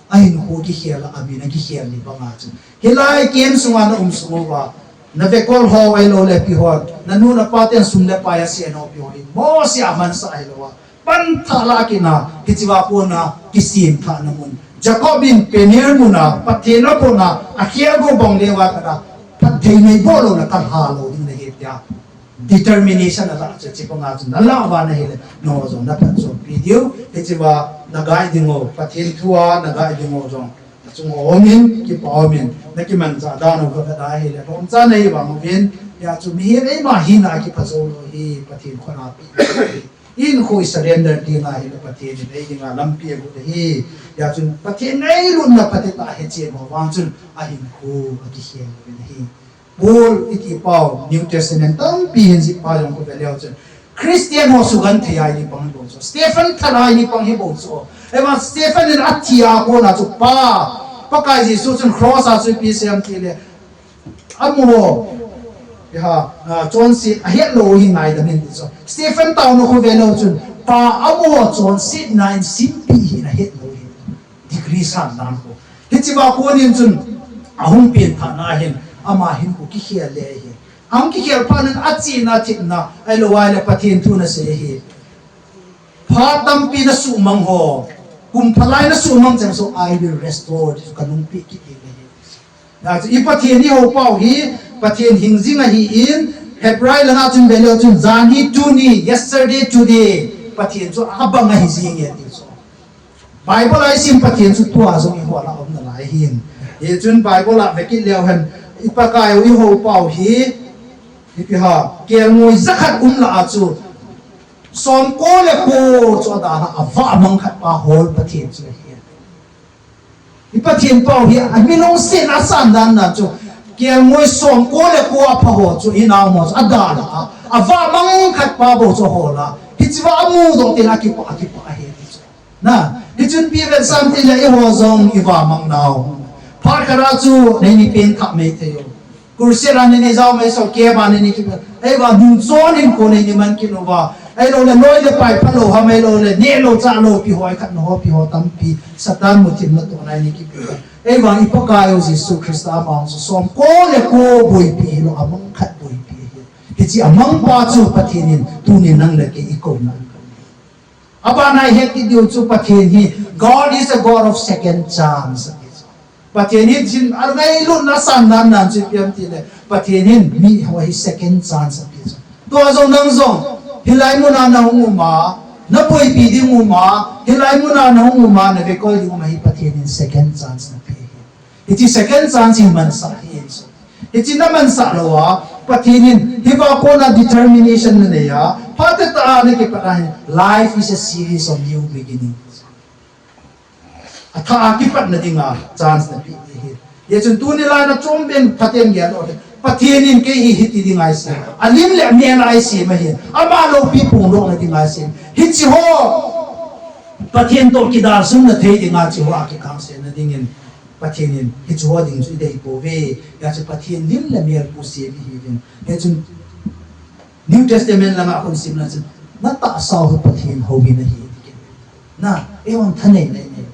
Ahinkho kikhel a, amin a kikhel ni banga chu. Hilai kem sunga na um sung uva. Na vekol ho ailou le pi ho. Na nu na pa ten sum le pai asei nau pi ho. Mosi aman sa ailou a. Pan tha la kina, hichiva pona, kisim tha na mun. Jacob in Peniel muna, Pathen a pona, akhel go bang le va kada. Phat thei nei bol lou na kan ha lou ding na hi tia. Determination ala chu chi panga chu na la va na hile no jong na phat chompi diu, hichiva na gai ding o, Pathen thua na gai ding o jong. Achung omin, kipa omin, na kimancha dan o ka da hile, bom cha nei vang vin, ya chu mi hi eima hina kipha jou lou hi, Pathen khona pi. Hinkho i surrender ding ahile Pathen in ei dinga lampi agu hi. Ya chun Pathen ngailutna phatah a hechen ho vang chun ahinkho akikhel hi. Paul iti pau New Testament tampi hin jih pa jong khu veleu chun Christian ho sugenthei a hi pang bou chu. Stephen thalai hi pang hi bou chu. Eima Stephen in athi a kona chu pa, Pakai Jesu chun cross a chu ipi sem tile. Amu ho, iha, ah, chonset ahet lou hi ngaidam in ti chu. Stephen tauna khu veleu chun, pa amu ho chonsetna in simpi hina het lou hi. Degree san dan khu. Hichiva konin chun, ahung pen thana hin, ama hin khu kikhel le hi. Ahung kikhel phat in achena thina, ailou ahile Pathen thu na sei hi. Phat tampi na sumang ho, kum phalai na sumang chang so, "I will restore," ti chu kanung pi kit ding ahi. Nachu i Pathen i hou pau hi, Pathen hingjing ahin, Hebrai langa chun veleu chun, jan hi tuni, yesterday, today, Pathen chu abang ahi jing e ti chu. Bible a isim Pathen chu tua jong i hol a um nalai hin. Hichun Bible a vekit leu hen, i Pakai u i hou pau hi, ipi ham, kelngoi jakhat um lah a chu, Somko le ko chu adalha, avah mang khat pa hol Pathen chu ahi. I Pathen pau hi, a milungset a asan dan dan chu, kelngoi somko le ko apha ho chu, i nau mo chu, adalha, avah mang khat pa bou chu hol a. Hichiva amu doh teng le akipa, akipa ahi ti chu. Na, hichun pi vet sam teng le i ho jong i vah mang nau. Phat khat a chu, nei ni pen thah mei thei u. Kursia la nei ni jao mai so ke ba nei ni ki. Ei va nu chon hin ko nei ni man ki no va. Ei lo le loi le pai pha lo ha mai lo le ne lo cha lo pi hoi khat no ho pi ho tampi. Satan mu thim na to nei ni ki pi. Ei va i Pakai u Jesu Christa ma so somko le ko boipi hi lo amang khat boipi hi. Hichi amang pa chu Pathen in tuni nang le kei i ko na. Abana i het kit diu chu Pathen hi, God is a God of second chance. Pathen hi chin, a ngailutna asan dan dan chu ipi ham tile, Pathen hin mi ho hi second chance ape chu. Tua jong nang jong, hilai muna na hung um a, na boipi ding um a, hilai muna na hung um a, na vekol ding um a hi Pathen hin second chance na pe hi. Hichi second chance hi mansah hi chu. Hichi na mansah lou a, Pathen in, hiva kona determination na nei a, phat tah a na kipat a hi, life is a series of new beginnings. Athah a kipatna dinga chance na pe hi. Hichun tuni lai na chom ben Pathen gel lou le. Pathen in kei hi hiti dinga eisem. Alim le amel a eisem ahi. Ama loupi phongdohna dinga eisem. Hichi ho. Pathen toh kidalsunna thei dinga chi ho a kikangsetna dingin. Pathen in, hichu ho ding chu i dei pouve. Hijeh chun Pathen lim le mel pu sem ihiuvin. Hichun New Testament langa hung simna chun, na tahsa u hi Pathen houin ahi. Na, eihon thanei nei nei.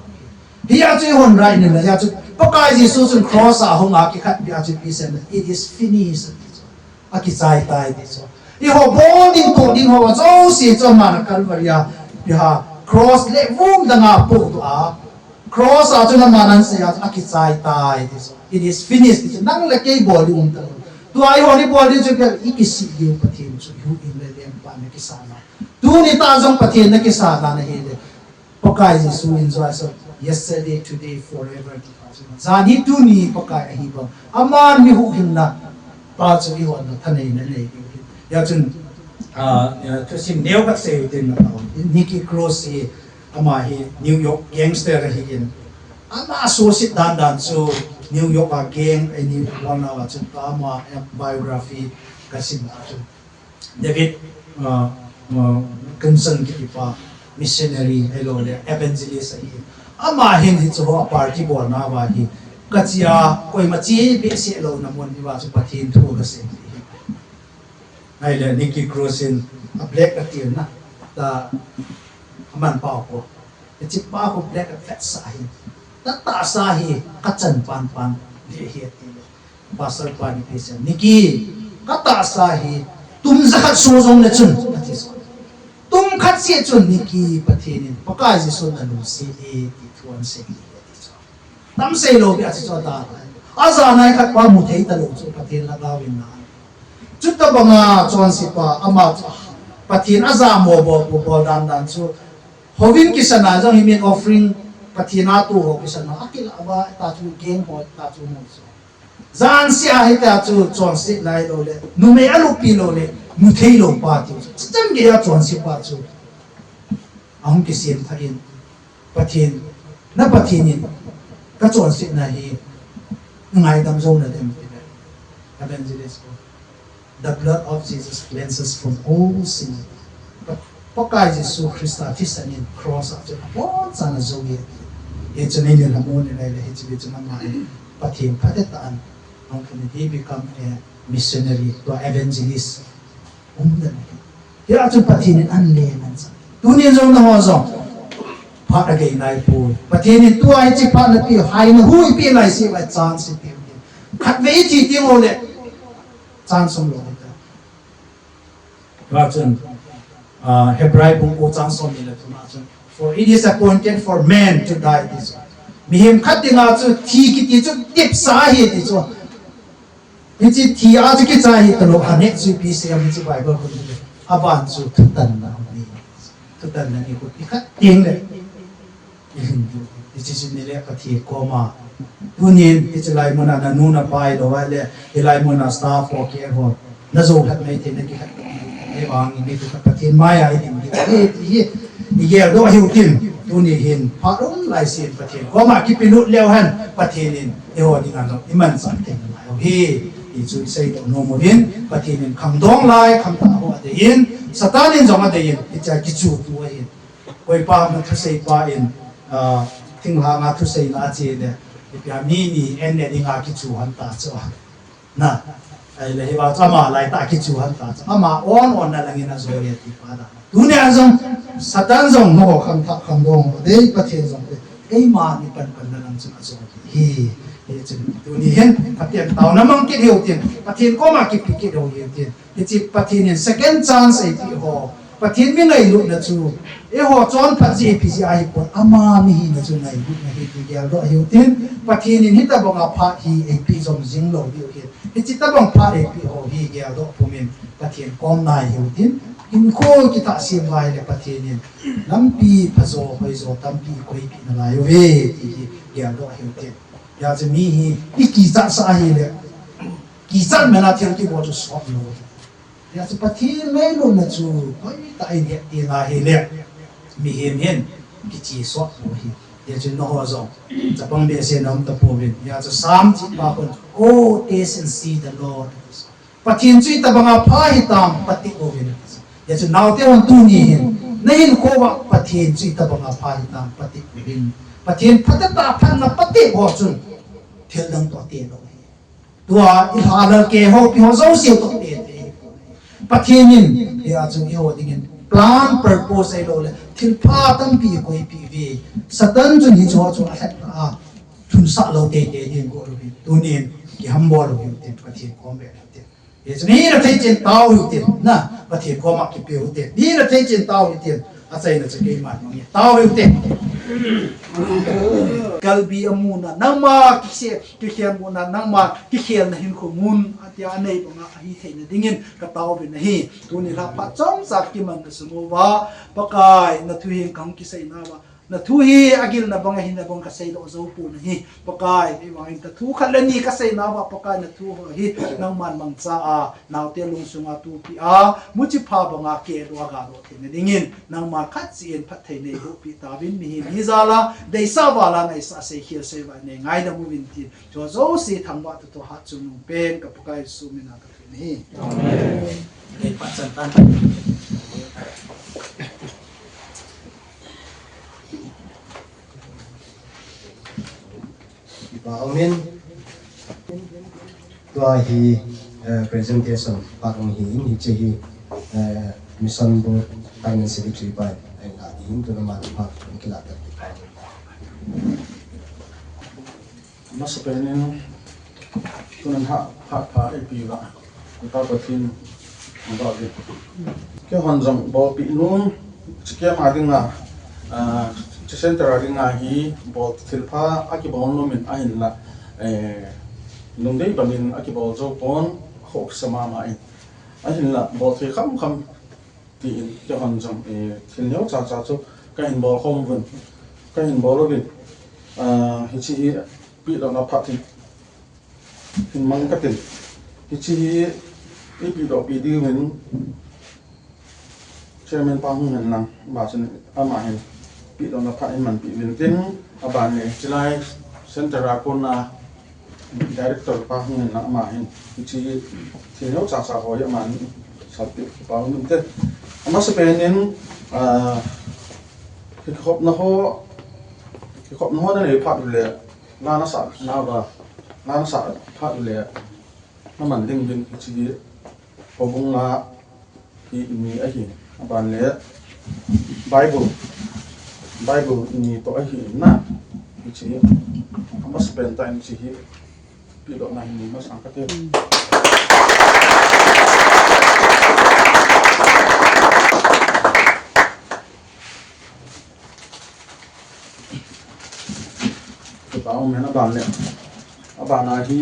Hijeh chun eihon right nei la, hijeh chun Pakai Jesu chun cross a hung a kikhatpi a chu ipi asei em, "It is finished." Akichai tai ti chu. Eiho bol ding toh ding ho jouse chu aman a Calvary a, ipi ham, cross le vum danga podoh a, cross a chun aman asei a, akichai tai ti chu. "It is finished," ti chu. Nang le kei bol ding um talou. Tua eiho i bol ding chu ipi ham, i kisih diu Pathen chu, i huhhing le lengpa na kisah na. Tuni tah jong Pathen na kisah na na hile. Pakai Jesu in jong asei, "Yesterday, today, forever," ti pa chu. Jan hi tuni Pakai ahi bang. Aman mi huhhingna Pa chu ihon na thanei na nei ding. Hijeh chun, ah, ah, thusim neo khat sei u tin na tao. Nicky Cruz hi, ama hi New York gangster ahi in. Ama suhset dan dan chu New York a gang, eh, New York a chu ama, eh, biography ka sim a chu. David, ah, ah, Kimson kiti pa, missionary, ahilou le, evangelist ahi. Ama hin hichu ho a party bolna uva hi, ka chia, koima chi behseh louna mun hi uva chu Pathen thu ka sei. Ahile, Nicky Cruz in a black a tilna, ta, aman pa ko. Hiche pa ko black a fat sa hi. Ta tahsa hi, ka chan pan pan, le hi ati le. Pastor pa ni pe sen. Nicky, ka tahsa hi, tum jakhat so jong le chun, ati so. Tum khat seh chun, Nicky, Pathen in, Pakai Jesu na lungset e, ti thu ahin sei e, ati so. Tam sei lou, bia chu ta. Ajanai khat pa mu thei talou chu, Pathen lhagao in na. Chuti banga chonse pa, ama chu, Pathen ajamo bol, bol, bol dan dan chu. Houin kisan a jong hi min offering, Pathen a tu ho kisan a, akila uva, ta chu gang ho, ta chu mo chu. Jan seh a hita chu chonse nai lou le, numei alupi lou le, mu thei lou pa ti chu. Chichan gei a chonse pa chu. Ahung kisem tha in, Pathen, na Pathen in, ka chonsetna hi, ngaidam jou na dem ti le. Evangelist ko. The blood of Jesus cleanses from all sin. Pa-, Pakai Jesu Christa thisan in cross a chu aboncha'n ajou e. Hichu nei le la mo ni lai le hichu chu na ma e. Pathen phatah in. He become a missionary, to evangelist. Um dan. Hia chu Pathen in ahin le man sa. Tunin jong nangho jong. Phat agei nai poi. Pathen in tua hiche phat napeh, hai na hui peh lai se vai chance pe. Khatvei thi ti mo le. Chance um lou ta. Tua chun, ah, Hebrai bung ko chang som ni le thum a chun, "For it is appointed for man to die," ti chu. Mihem khat dinga chu thi kiti chu tepsa ahi ti chu. Hiche thi a chu kichai hi talou, aneh chu ipi sei em hiche Bible bung hi. Aban chu thutanna ni. Thutanna ni ko ti khat teng le. Hiche chu ni le Pathen koma. Tunin, hiche lai muna nanu napa ahilou le, hilai muna staff ho kei ho. Na jou khat mai thei na kikhat. Ahivangin ni tu khat Pathen maiya i ding ding. Hi, hi, hi. I geldoh hiu tin. Tuni hin, phat um lai sen Pathen koma kipelut leu hen. Pathen in, eiho dinga jong, i manchah thei nalai u hi. Hichu i seidoh nom uvin. Pathen in khangdong lai, khangthah ho adei in. Satan in jong adei in. Hichea kichuh tu ahin. Koipa na thusei pa in, ah, thinglhang a thusei na a che le, ipi a mi ni en ne dinga kichu han ta chu. Na, ahile hi va chu ama lai ta kichu han ta chu. Ama on on na lang in a jo le ti pa da. Tuni a jong, Satan jong mo khangthah khangdong ho, dei Pathen jong dei. Eima ni pan pan na lang chun a jo hi. Hi chun tuni hin, Pathen taona mang kit hiu tin, Pathen koma kipe kit hiu tin. Hiche Pathen in second chance eipeh ho. Pathen mi ngailutna chu. Eiho chonphat jeh ipi jeh ahipon. Ama mi hina chu ngailutna hi ti geldoh hiu tin. Pathen in hitobanga phat hi eipeh jom jing lou diu hin. Hiche tobang phat eipeh ho hi geldoh pumin. Pathen kom nai hiu tin. Hinkho kitahsem ngai le Pathen in. Lampi phajo, hoijo, tampi koipeh nalai uve. Ti hi geldoh hiu tin. Hijeh chun mi hi, i kichat sah ahile. Kichat mena thil kibol chu sot lou. Hijeh chun Pathen ngailutna chu, hoitah in het ding ahile, mihem hin, kiche sot lou ahi. Hijeh chun nangho jong, chapang behseh na um tapouvin. Hijeh chun Psalm chihpa khun, "Oh, taste and see the Lord." Pathen chu itobanga pha hitam, phatep uvin. Hijeh chun naote hon tuni hin, na hinkho uva Pathen chu itobanga pha hitam, phatep uvin. Pathen phatah phatna phatep ho chun, thil dang toh te lou ahi. Tua, i lhalal keiho, keiho jouse toh tete. Pathen in, hijeh chun eiho dingin, plan, purpose ahilou le, thilpha tampi koipeh uve. Satan chun hicheho chu alhep a, lhunsah lou tete ding ko lou hi. Tunin, kihambol lou hi, tin Pathen kom ve lou tin. Hijeh chun, hina thei chen tao hiu tin, na, Pathen koma kipe u tin. Hina thei chen tao hiu tin. Achaina chu keiman mang e. Tao hiu tin. Kalbi amuna, nangma kise, kikhel muna, nangma kikhelna hinkho mun, atia anei banga ahi theina dingin, ka tao uvin ahi. Tuni lha phat chomcha kimanna sung uva, Pakai, na thu hin kahung kiseina uva, Na thu hi agilna bang ahin, na bang kasei lo jou pon ahi. Pakai, eivangin ka thu khat le ni kasei nauva, Pakai na thu ho hi nangman mangcha a, naote lungsunga tupi a, muchi pha banga keh doh a ga doh theina dingin, nangman khat cheh in phatthei neiboh peh tauvin, mihem hi jal a, deisah val a ngaisah sei khel sei vai nei ngaidam uvin tin. Chu jouse thangvah toh toh hatchungnung pen ka Pakai Jesu mina ka thum ahi. Amen. Ei, pachan tan. Kipa umin. Tua hi, eh, presentation part hung hi in, hiche hi, eh, Mission Board Finance Secretary pa in ahin la ding, tuna man part hung kilah ta. Amasapen in, tuna phat, phat pha eipeuva, Pathen thangvah uve. Keihon jong bolpeh nom, hiche camp a dinga, ah, hiche center a dinga hi bol thilpha akibol nom in ahinla, eh, lungdei bangin akibol jou pon, khoh kisa mama in. Ahinla, bol thei kham kham tin, keihon jong, eh, thil neocha cha chu kahin bol khom uvin, kahin bol uvin, ah, hiche hi pehdohna phat in, hin mang katin. Hiche hi eipehdoh peh diuvin Chairman pa hung hen lang, ama chun, ama hin pehdohna phat in manpeh uvin tin, aban le, chulai center a kona Director pa hung hen lang ama hin, hiche thil neocha cha ho hi aman salpeh kipa umin te. Amasapen in, ah, kikhopna ho, kikhopna ho nanei phat uleh, la nasah nauva, la nasah phat uleh, naman ding uvin hiche houbung la hi ini ahi, aban le Bible, Bible ini toh ahi na, hiche hi amasapen tah in hiche hi pehdohna hin nei masang kate. Kipa umin, aban le, aban a hi,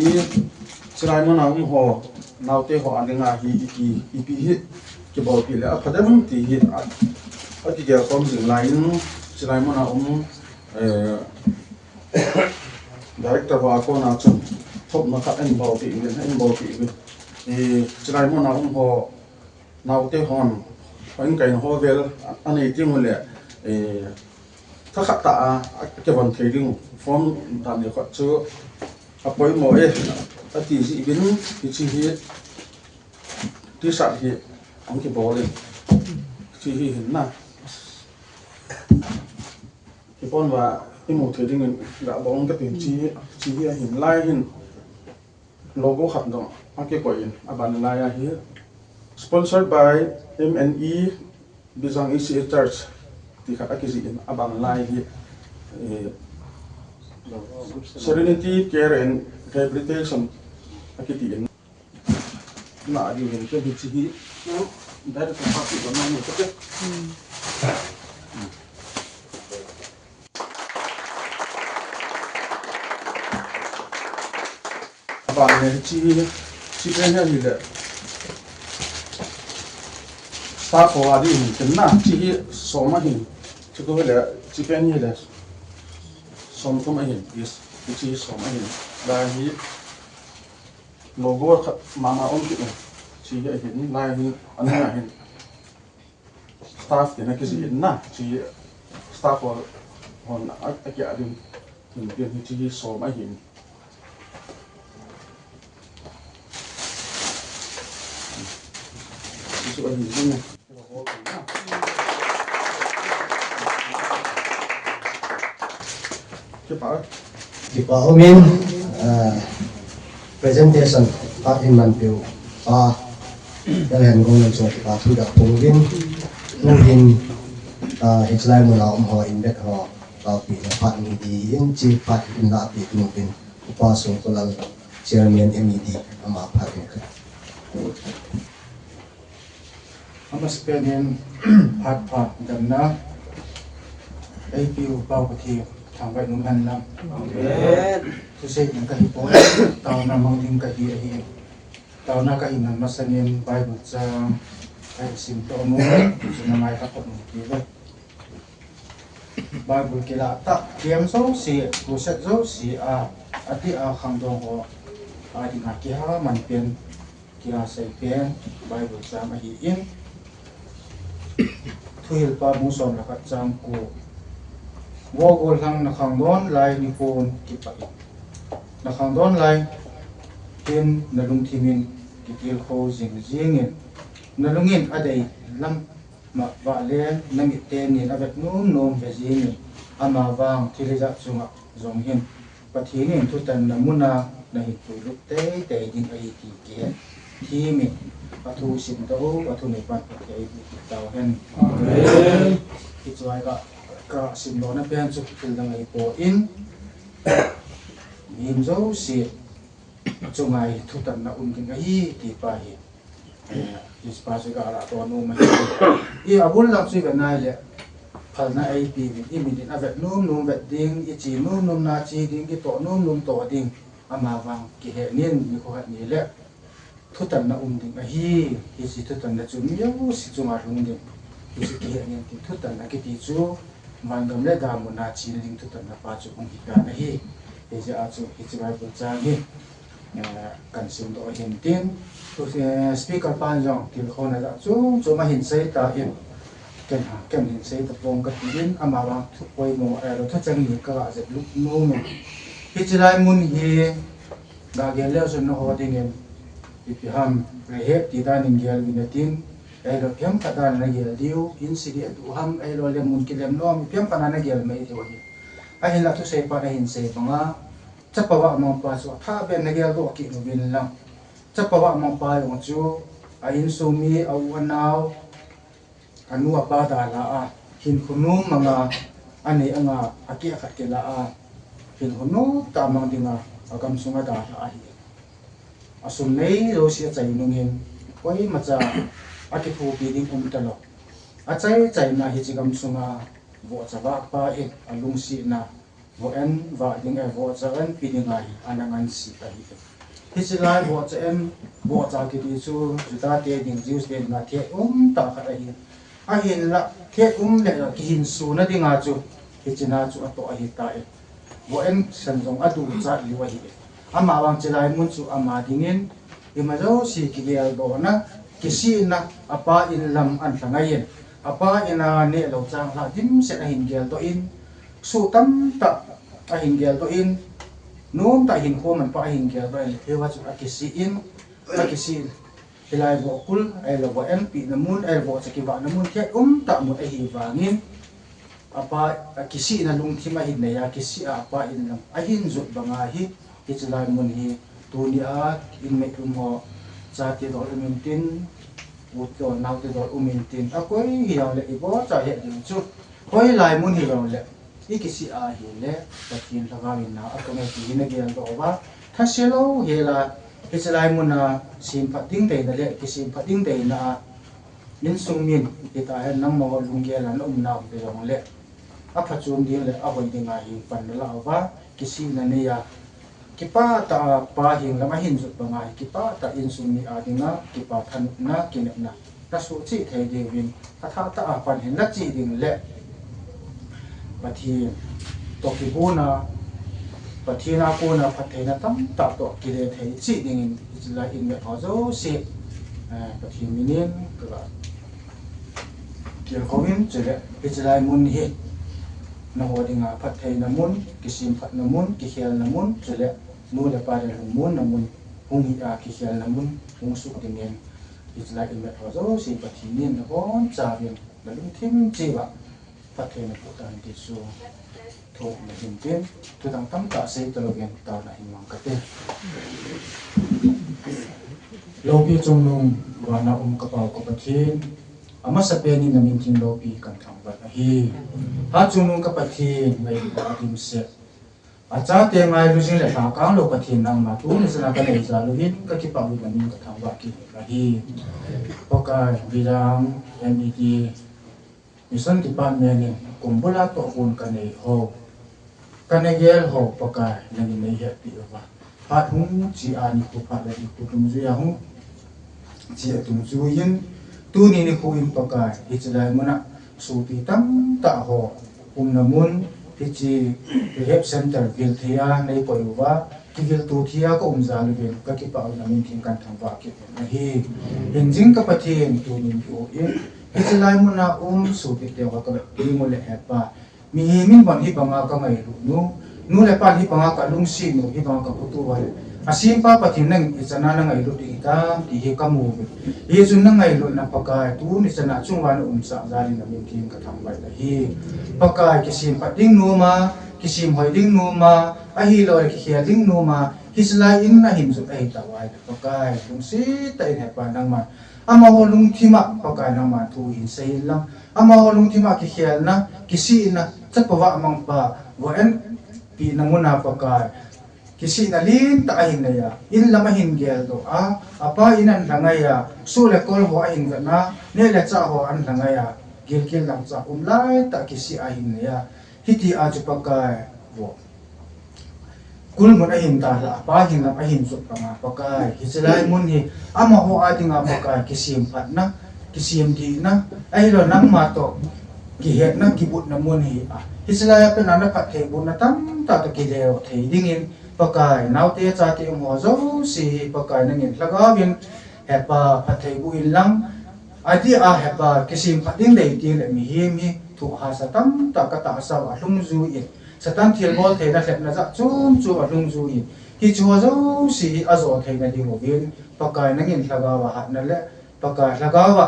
chulai muna um ho, naote ho a dinga hi, ipi, ipi hi kibolpeh le apha dem ti hi, a, akigel khom jing lai in, chulai muna um, eh, Director ho a kona chun, thopna khat ahin bolpeh uvin, ahin bolpeh uvin. Eh, chulai muna um ho, naote hon, houin kaina ho vel, a, anei ding uleh, eh, thakhat tah a, a, akivon thei ding, form dan nikho chu apoimo e, ati jeh uvin, hiche hi, T-shirt hi, ahung kibol in, hiche hi hin na. Kipon uva imu thei dingin, ga bol katin, hiche, hiche hi ahin lai hin. Logo khat jong akikoi in, aban lai a hi, sponsored by M and E Bijang E C A Church, ti khat akijih in, aban lai hi, eh, Serenity Care and Rehabilitation akiti in. Na adi hin, hiche hi, direct party ko na ni ko. Aban le hiche, hiche pen hi ahile. Staff ho adi hin tin na, hiche hi som ahin. Hiche ko le, hiche pen hi le. Som thum ahin, yes. Hiche hi som ahin. Lai hi logo khat mama um kit in. Hiche hi ahin, lai hi, anung ahin. Staff tina kijih in na, hiche staff ho, hon a, a kia ding, ding, ding, hiche hi som ahin. Hiche ahin, ding. Kipa. Kipa umin, ah, presentation part in manpeu pa, Dalhen Gonglen chunga kipa thu kaphong uvin, tuhin, ah, hichelai muna um ho, inbet ho, taopehna part in, hiche part in la pe uvin, Upa Songkholal, Chairman M E D, ama part in. Amasapen in phat pha damna eipeu Pa Pathen thangvah in umhen lang. Amen. Thusei ding kahi poi, taona mang ding kahi ahi. Taona kahi na masangin Bible chang kahin sim toh nom, chuna ngai kha khop nom kit ve. Bible kilah tah, camp jouse, crusade jouse a, ati a khangdong ho, a dinga kiha man pen, kiha sei pen, Bible chang ahin, Thuhilpa bung som le khat chang ko. Vo gollhang na khangdon lai nikhon kipah in. Na khangdon lai hin na lungthim in kitilkhou jing jing in. Na lung in adei lam mah vah le na mit teni in avet nom nom ve jing in. Amavang thil ijat chunga jong hin Pathen in thutanna muna na hin puilut teitei ding ahi ti kihe. Thimin athu simdoh u, athu neipan Pathen in eipui tauhen. Amen. Hiche a ka, ka simlona pen chu thil dang ahipoi. Mihem jouse chunga hi thutanna um ding ahi ti pa hi. Eh, hiche pa chu ka lah to nom ahi. I abul lang chu ivet nai le phalna eipe in, i mit in avet nom nom vet ding, i che nom nom na che ding, i toh nom nom toh ding, amavang kihe nin nikho khat ni le thutanna um ding ahi. Hiche thutanna chu mi jouse chunga lhung ding. Hiche kihe nin tin thutanna kiti chu vangam le damun a chena ding thutanna pa chu hung hi tan ahi. Hiche a chu hiche Bible chang hi, eh, kan simdoh ahin tin, eh, speaker pan jong tilkhouna jat chom chom ahin sei tan, ken ha, ken hin sei tapong kati in, amavang thu poimo, eh, thu chang ni ka ga jep lut nom e. Hiche lai mun hi ga gel leu chun nangho dingin ipi ham, Rahab ti dan in gel uvin atin, ahilou ipi ham khat dan a na gel diu, in sidi adu ham, ahilou le mun kilem nom, ipi ham khat a na gel mai diu ahi. Ahinla thusei pan ahin sei banga, chapa vahmang pa chu athah beh in na geldoh kit uvin lang. Chapa vahmang pa jong chu a insung mi, a u a nao, anu apa dalha a, hinkho nom manga, anei anga, akeh khat kilah a, hinkho nom tah mang dinga, agamsung a dalha ahi. Asum nei jouse achai nungin, koimacha akithopi ding um talou. Achai chaina hiche gamsunga vohcha vahpa in alungsetna, voh en vah ding, eh, vohcha enpi dinga hi ana ngansei ahi. Hiche lai vohcha en, vohcha kiti chu Juda te ding, Jews te dinga thet um tah khat ahi. Ahinla thet um le kihinsona dinga chu hichena chu atoh ahitai. Voh en san jong aduchat lheh ahi. Amavang hiche lai mun chu ama dingin ima jouse kigeldohna, kisihna, apa in lam ahin lhang ahin, apa in a nehlou changlhah dimset ahin geldoh in, soh tamtah ahin geldoh in, nomtah hinkho manpha ahin geldoh in, hiva chu akisih in, akisih in, hilai vohkul, ahilou voh enpina mun, ahilou vohcha kivahna mun, thet um tah mun ahi vangin, apa, akisihna lungthim ahin nei a, kisih a apa in lam ahin jot banga hi, hiche lai mun hi, tunia inmate um ho, chate dol um intin, u te dol, nao te dol um intin, akoi hijongle ibocha het ding chu, hoilai mun hijongle, ikisih ahile, Pathen lhagao in na atong e ti hi na geldoh uva, thase lou hela, hiche lai mun a semphat ding deina le kisemphat ding deina a, insung min hitahen nangma lunggel a na umna um hijongle, aphachom ding le ahoi dinga hi pan nalah uva, kisihna nei a, kipah tah a pa hing lam ahin jot banga hi, kipah tah insung mi a dinga, kipa thanopna, kinepna nasoh cheh thei diuvin, athah tah a pan hin nache ding le Pathen toh kibulna, Pathen a kona phattheina tamtah toh kile thei cheh dingin, hiche lai inmate ho jouse, eh, Pathen minin kaga tilkhouvin, chule hiche lai mun hi nangho dinga phattheina mun, kisemphatna mun, kikhelna mun, chule nu le pa le lungmonna mun hung hi a, kikhelna mun hung suk dingin, hiche lai inmate ho jouse Pathen in nabonchauvin nalungthim cheh uva phattheina boh tan ti chu thumna hin tin, thudang tamtah sei talouvin taona hin mang kate. Loupi chungnung vana um ka Pau ka Pathen, amasapen in namin theng loupi kathangvah ahi. Hatchungnung ka Pathen, ngailut a dimset, achate ngailu jing le lhakang lou Pathen nangma tuni chana kanei jal uvin kakipah uvin namin kathangvah kit ahi. Pakai, Vijang M E D Mission Department in kum bula tohgon kanei ho, kana gel ho Pakai, nangin neihetpi uva. Phat hung che a nikho phat le nikho dungjuia hung che a dungjuiyin, tuni nikho in Pakai, hiche lai muna sopi tamtah ho umna mun, hiche rehab center vil thei a nei koi uva, kivil tu thei a ka um jal uvin, ka kipah uvin na min theng kan thangvah kit uvin ahi. Hingjing ka Pathen tunin i-o in, hiche lai muna um sopi teho ka vet ding u le Hepa. Mihem in bon hibanga ka ngailut nu, nu le pa hibanga ka lungset nu, hibanga ka khutuva le. Asempa Pathen nangin ichan a na ngailut ding hitam, ti hi ka mu uve. Hichun na ngailutna Pakai, tuni chan a chunga na umsah jal in na min theng ka thangvah ahi. Pakai, kisemphat ding nom a, kisem hoi ding nom a, ahilou le kikhel ding nom a, hiche lai in ahin jot ahi tauve Pakai, lungset tah in Hepa nangman. Amaho lungthim a Pakai nangman thu hin sei in lang. Amaho lungthim a kikhelna, kisihna, chapa vahmangpa, vo en, pina muna Pakai. Kisihna lentah ahin nei a, in lam ahin geldoh a, apa in ahin lhangai a, soh le kol ho ahin vetna, neh le chah ho ahin lhangai a, gilkel dangchah um laitah kisih ahin nei a, hiti a chu Pakai vo. Kulmun ahin dalha, apa hin lam ahin jot banga Pakai. Hiche lai mun hi, amaho a dinga Pakai, kisemphatna, kisemdihna, ahilou nangma toh, kihetna, kibutna mun hi a. Hiche lai a pat na na phattheibohna tamtah toh kile thei dingin, Pakai, naote chate umho jouse hi Pakai nangin lhagao in, Hepa phattheiboh in lang, adeh a Hepa kisemphat ding dei teng le mihem hi thu hahsa tamtah ka tahsa uva lhung jui in, Satan thilbol theina lhepna jat chom chom a lhung jui in, hiche ho jouse hi ajo theina ding uvin, Pakai nangin lhagao a hatna le, Pakai lhagao a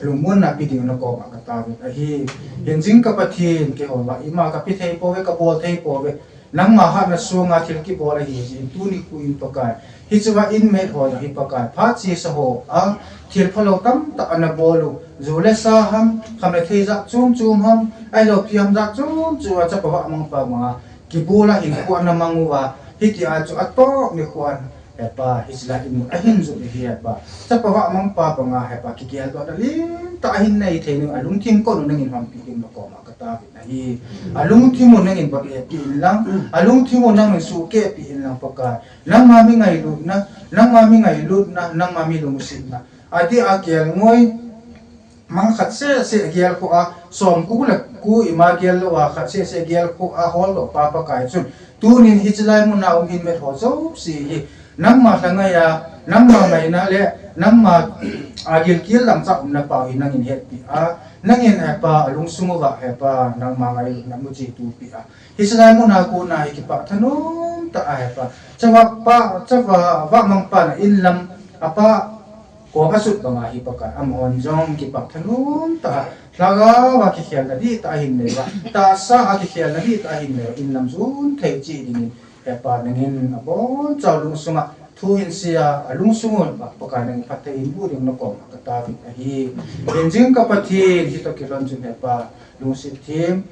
lungmonna pe ding na koma ka taovin ahi. Hingjing ka Pathen, keiho vang ima ka pe thei pouve, ka bol thei pouve. Nangma hatna sunga thil kibol ahi jeh in tuni khu in Pakai. Hiche va inmate ho hi Pakai. Phat chesa ho a thil phalou tamtah ana bol u. Ju le sa ham, kham le thei jat chom chom ham, ahilou pi ham jat chom chom a chapa vahmangpa ma kibol a hinkho ana mang uva. Hiti a chu atoh nikho a Hepa, hiche lai in mun ahin jot hi Hepa. Chapa vahmangpa banga Hepa, kigeldohna lentah ahin nei thei ding, alungthim kon u nangin honpi ding na koma ka taovin ahi. Alungthim u nangin bol eipeh in lang, alungthim u nangin suhkeh peh in lang Pakai. Nangma mi ngailutna, nangma mi ngailutna, nangma mi lungsetna. Adeh a kelngoi, mang khat seh seh gel khu a, som khu le khu ima gel lou a, khat seh seh gel khu a holdoh pa Pakai chun. Tunin hiche lai muna um inmate ho jouse hi. Nangma lhangai a, nangma ngaina le, nangma a gilkel dangchah umna pa hi nangin hetpeh a. Nangin Hepa, alungsung uva Hepa, nangma ngailutna muchi tupi a. Hiche lai muna kona hi kipah thanom tah a Hepa. Chapa, chapa vahmangpa na in lam, apa, Koma sut banga hi Pakai, amahon jong kipah thanom tah a, lhagao a kikhelna dihtah ahin nei uva, tahsa a kikhelna dihtah ahin nei uva, in lam jon thei cheh dingin, Hepa nangin abonchauva lungsunga thu hin sei a, alungsung un Pakai nangin phatthei hin boh ding na koma ka taovin ahi. Hingjing ka Pathen, hitoh kilhon chun Hepa, lungset them,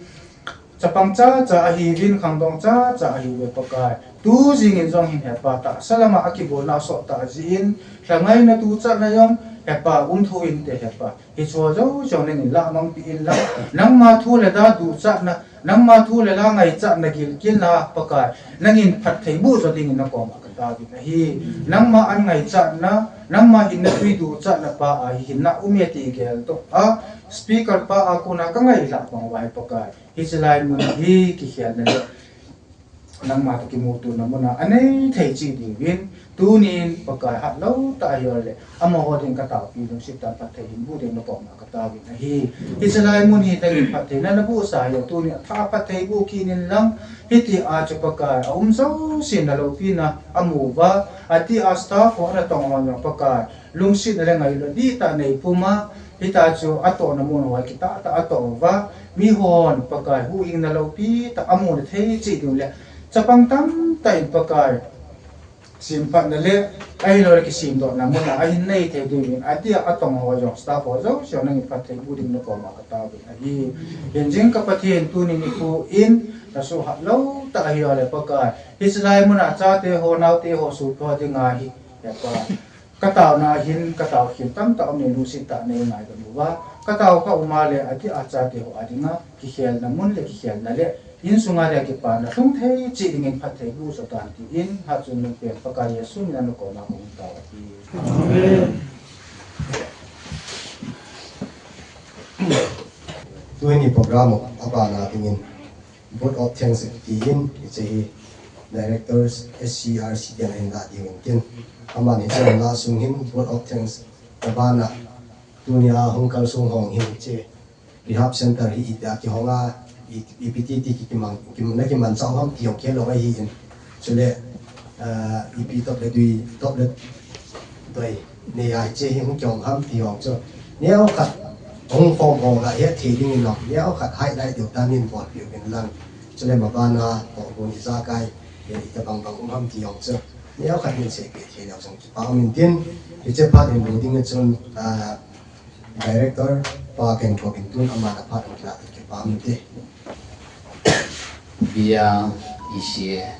Chapang chacha ahiuvin, khangdong chacha ahiuve Pakai. Tu jingin jong hin Hepa tahsa lama akibolna asot tah jeh in, lhangaina duchatna jong Hepa um thou inte Hepa. Hiche ho jouse jong nangin lahmang peh in lang, nangma thu le la duchatna, nangma thu le la ngaichatna gilkelna Pakai. Nangin phatthei boh jo dingin na koma ka taovin ahi. Nangma an ngaichatna, nangma hinna tui duchatna pa a hi hinna um e ti geldoh a, speaker pa a kona ka ngailhah bang uva hi Pakai. Hiche lai mun hi kikhelna le nangma toh kimutona muna anei thei cheh diuvin, tunin Pakai hatlou tah ahiu le, amaho ding ka taopi lungset tah a phatthei hin boh ding na koma ka taovin ahi. Hiche lai mun hi nangin phattheina na bohsa ahiu, tunin atha a phatthei boh kit in lang, hiti a chu Pakai, aum jousen na loupina amu uva, ati a staff ho ana tong ho jong Pakai, lungsetna le ngailut dihtah nei pum a, hita chu atohna mun ho kitah tah a atoh uva, mihon Pakai huhhingna loupi tah a muna thei cheh diu le, chapang tamtah in Pakai semphatna le, ahilou le kisemdohna muna ahin nei thei diuvin, ati a atong ho jong staff ho jouse jong nangin phatthei boh ding na koma ka taovin ahi. Hingjing ka Pathen, tuni nikho in na suhhat lou tah ahiu le Pakai, hiche lai muna chate ho, naote ho, sopi ho dinga hi, Hepa. Ka taona hin, ka tao khen tamtah um in lungset tah a nei ngaidam uva. Ka tao kha um a le ati a chate ho a dinga, kikhelna mun le kikhelna le, insunga le kipana lhung thei cheh dingin phatthei boh jo tan tin, hatchungnung pen Pakai Jesu mina na koma kahung tao ahi. Amen. Tuni program abana dingin Vote of Thanks tiin, hiche hi Directors S C R C ten ahin la dingin tin. Aman hiche la sung hin Vote of Thanks abana tunia hung kalsung hong hin hiche Rehab Center hi itia kihonga, i, ipi ti ti ki, kimang, kim, na kimanchah ham ti hong kilo ahi in. Chule, ah, ipi top le dui, top le dui, nei a hiche hi hung kihong ham ti hong chu. Neo khat, hung form hong la hi thei ding in lo. Neo khat highlight deu ta nin bol piu in lang. Chule mabana, to gun ijakai, hi ita bang bang um ham ti hong chu. Neo khat nin sei pe thei lo sang kipa um in tin. Hiche phat in lo ding a chun, ah, Director, pa ken thop in tun ama na phat ang kila tu kipa min te. Bia E C A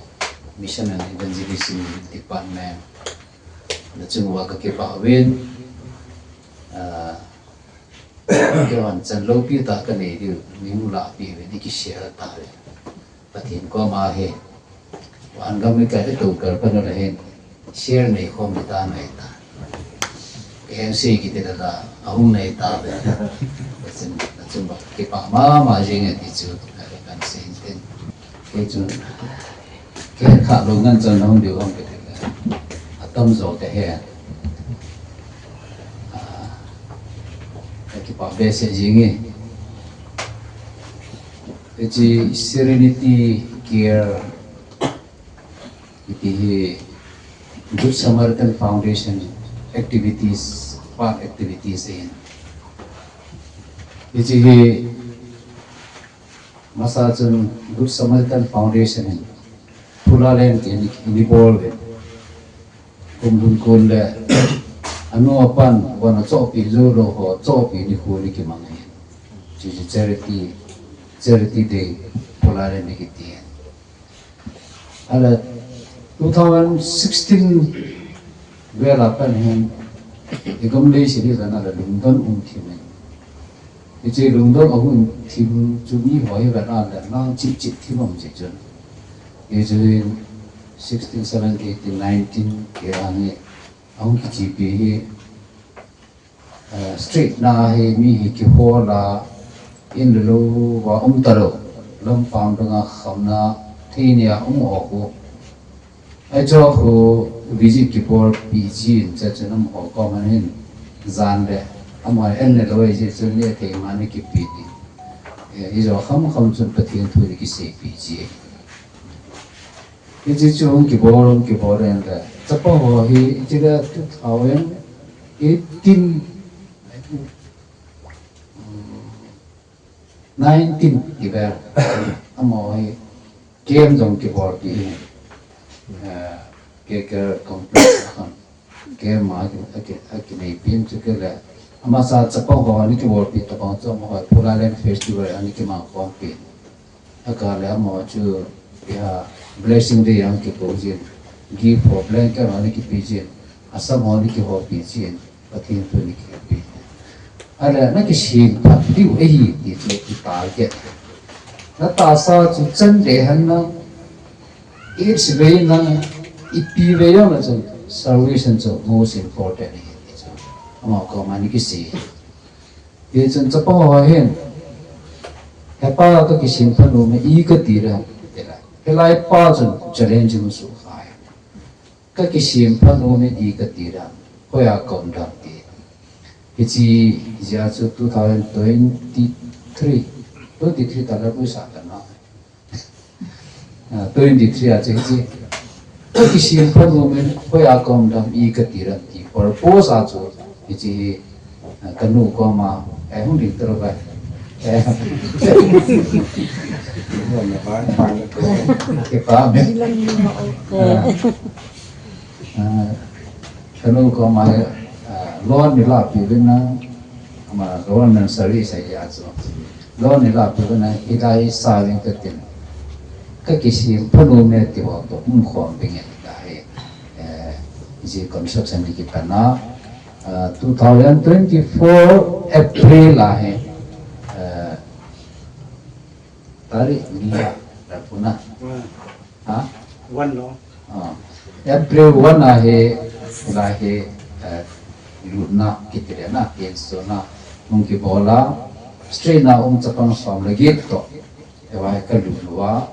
Mission and Evangelism Department. Na chung wa ka kipa win. Ah, ke wan chan lo pi ta ka nei diu, ni mu la pi win, ni ki share ta win. Pathen koma hi, van gam mi ka hi tu kar pa no la hin, share nei khom ni ta nei ta. Ka hen sei ki te la la, a hung nei ta ve. Ka chin, ka chin ba, kipa mama jing e ti chu, ka kan sei tin. Ke chun, ke kha lo ngan chun hung diu hung ke te la. A tam jo te he. Ah, ka kipa be se jing e. Hiche Serenity Care, iti hi Good Samaritan Foundation activities, part activities in. Hiche hi masa chun Good Samaritan Foundation in Phulalen ke ni, ni bol ve. Kum lhun kun le, anu apan, wana chopi jou lou ho, chopi nikho ni kimang ahi. Hiche charity, charity day, Phulalen ni kiti. Ahile, two thousand sixteen vel a pat hin, i gam leiset hi ven a le lungdon um thim in. Hiche lungdon a um thim chu mi ho hi ven a le, nang chih chih thim um chih chun. Hiche sixteen, seventeen, eighteen, nineteen, kei a hi, ahung kichipi hi, eh, street na hi mi hi kihol a, in le lou va um talou, lampang dang a khamna thei nia um ho khu. Ahi chu khu visit kibol pi jin, chuche chun um ho koma hin jan le, amaho en le lou ahi jeh chun ni thei ma ni kipe ding. Eh, hijo kham kham chun Pathen thu ni kisei pi ji. Hiche chu hung kibol, hung kibol in le. Chapang ho hi, hiche le two thousand eighteen, nineteen kivel. Amaho hi, camp jong kibol pi hi. Eh, K K complex a khan. Camp a ki, a ki, a kinei pi in chu kei le. Amasa chapang ho, ani kibol pi tabang chu amaho, Phulalen Festival, ani kimang khom pi. Aka le amaho chu, ya, blessing day ang kikou jin, gift ho blanket ho ni kipe jin, asam ho ni kihopi jin, Pathen thu ni kipe. Ahile, na kisemphat diu ahi ti chu ki target. Na tahsa chu chan deh hen na, each way na, ipi vei jong na chu, salvation chu most important ahi ti chu. Amaho koma ni kisei. Hichun chapang ho hin, hepa ka kisemphat nom e, i kati ra, ti la. Hilai pa chun challenge mu su khai. Ka kisemphat nom e, i kati ra, hoiya ka um dam ti. Hiche jeh a chu two thousand twenty-three, twenty-three ta la koi sa ta na. Ah, twenty-three a chu hiche. Ka kisemphat nom e, hoiya ka um dam i kati ra ti. Purpose a chu hiche hi, ah, ka nu koma, eh, hung ding tro ba. Eh. Kipa me. Ah, ah, ka nu koma, ah, loan ni la pi vin na, ama loan nan service a chu. Loan ni la pi vin na, hilai sa vin ka tin. Ka kisemphat nom e ti ho toh, um khom ding e ti ahi. Eh, hiche construction ni kipan a, ah, two thousand twenty-four April a hi, eh, tarik ni la, la puna. Ha? One lo. Ah. April one a hi, la hi, eh, lutna kiti le na, kinsona, hung kibol a, Street na um chapang som le get toh, ewa ka lut uva,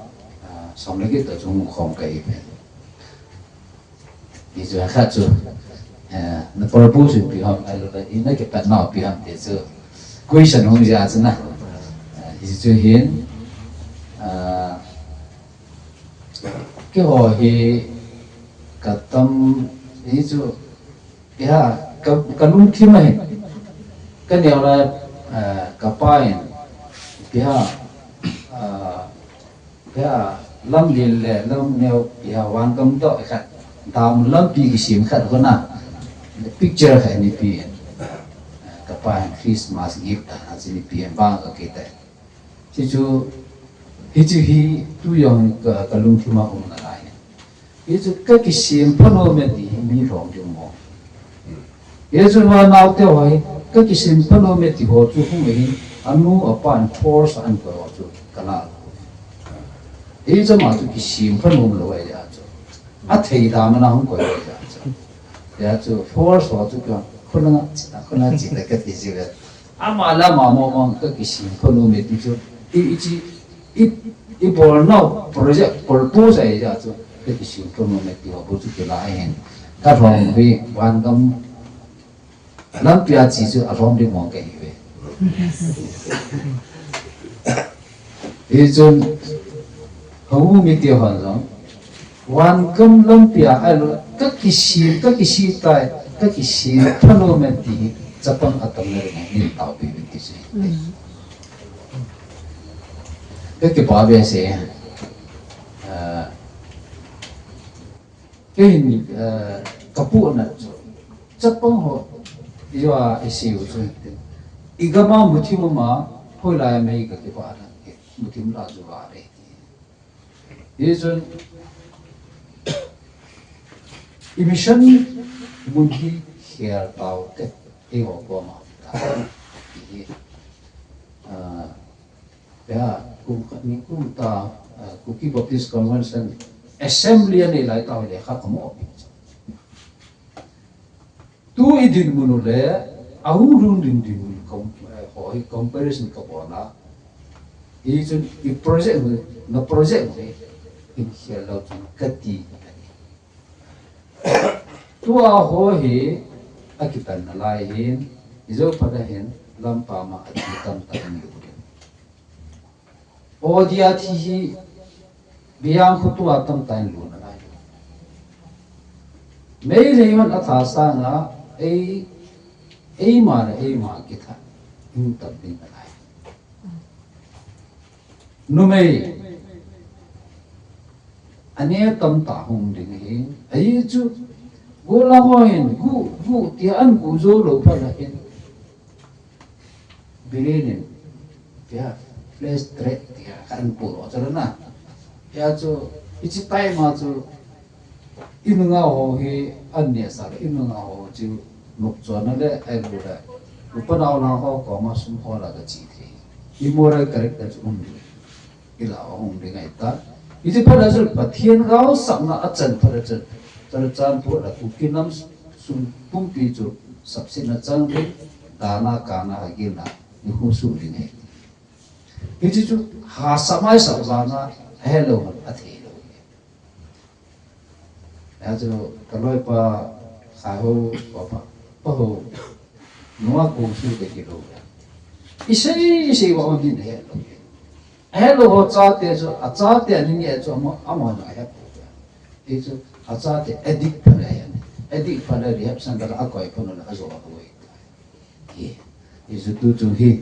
ah, som le get toh chu hung khom ka hi pen. Hichu khat chu, eh, na purpose ipi ham, ahilou le ina kipat nau ipi ham ti chu question hung jia chu na. Eh, hichu hin, ah, keiho hi ka tam, hichu, iha, ka, ka lungthim ahi. Ka neo lai, eh, ka pa in, iha, ah, iha, lam lil le lam neo, iha, van gam toh khat, dam lampi kisem khat hon a, picture khat ana pe in, eh, ka pa in Christmas gift a, a chu ana pe in, bang ka kit e. Hichu, hichu hi tu jong ka, ka lungthim a um nalai. Hichu ka kisem phanom e ti hi mi lhom ding mo. Hichu va naote ho hi ka kisem phanom e ti ho chu hung ahin, anu apa in force a ana koi ho chu ka la. Hichu ama chu kisem phanom lou ahi a chu. Athei dan a ana hung koi ahi a chu. Hia chu force ho chu ka khuna, khuna chi ta ka ti ji ve. Ama le ama mong mong ka kisem phanom e ti chu. I, i chi, i, i bol nau project purpose ahi jeh chun ka kisem phanom e ti ho bou chu kila ahin. Ka lhom hi van gam lampi a che chu alhom ding mong ka hi ve. Hichun, hou mi ti hon jong, van gam lampi a ahilou, ka kisem, ka kisem tai, ka kisem phanom e ti hi, chapang atamna ding a, nei taopi uvin ti chu. Mm. Ka kipah behseh e. Ah, Kei hin, eh, ka pu na chu. Chapang ho, i jo a, i sei u chu. I gam a muthim um a, hoilai a mei ka kipah na, muthim la chu va re. Hichun, i mission mun hi khel tau te, eiho koma. Hi, ah, Pia, kum khat ni kum ta, ah, Kuki Baptist Convention Assembly a nei lai tau le kha ka mo pi. Tu i dinmun u le, a hung lhung ding dinmun com-, eh, ho hi comparison ka bol a. Hichun i project u, na project u hi, in khel lou chun ka ti ka ni. Tua ho hi, a kitan nalai hin, i jo phat a hin, lampi ma a ti tam tam ni u. Odia thi hi, biang khu tua tam tan lu nalai. Meitei hon a tha sang a, ei, eima le eima kitha, in tam ding nalai. Numei, ane tam ta hung ding hi, ahi chu, gu la ho hin, gu, gu, tia an gu jo lou phat a hin. Birenin, pia, flash trade tia kan pu lo chala na. Pia chu, hichi tai ma chu, i nunga ho hi an ne sa le, i nunga ho chu, nuk chon na le, ai lu le. Upa nau na ho ko ma sum ho la ka chi thei. I moral character chu um. Ila hung ding ahi ta. Iti phat a chun Pathen gaosapna a chan phat a chun, Churachandpur a Kuki nam sung pumpi chu sapsetna chang ding, dana kana a gilna, ni hu su ding ahi. Hichi chu hahsa mai sa vanga, a helou hon a thei lou. Achu ka loipa, Khaiho, pa, pa, pa ho. Nua kong su te kilou. I sei, i sei va on din he. Helou ho chate chu, a chate ani nge chu amo, amo na he. Hichu, a chate addict pha le he. Addict pha le rehab center a koi pha no le a jo a koi. Hi, hichu tu chu hi,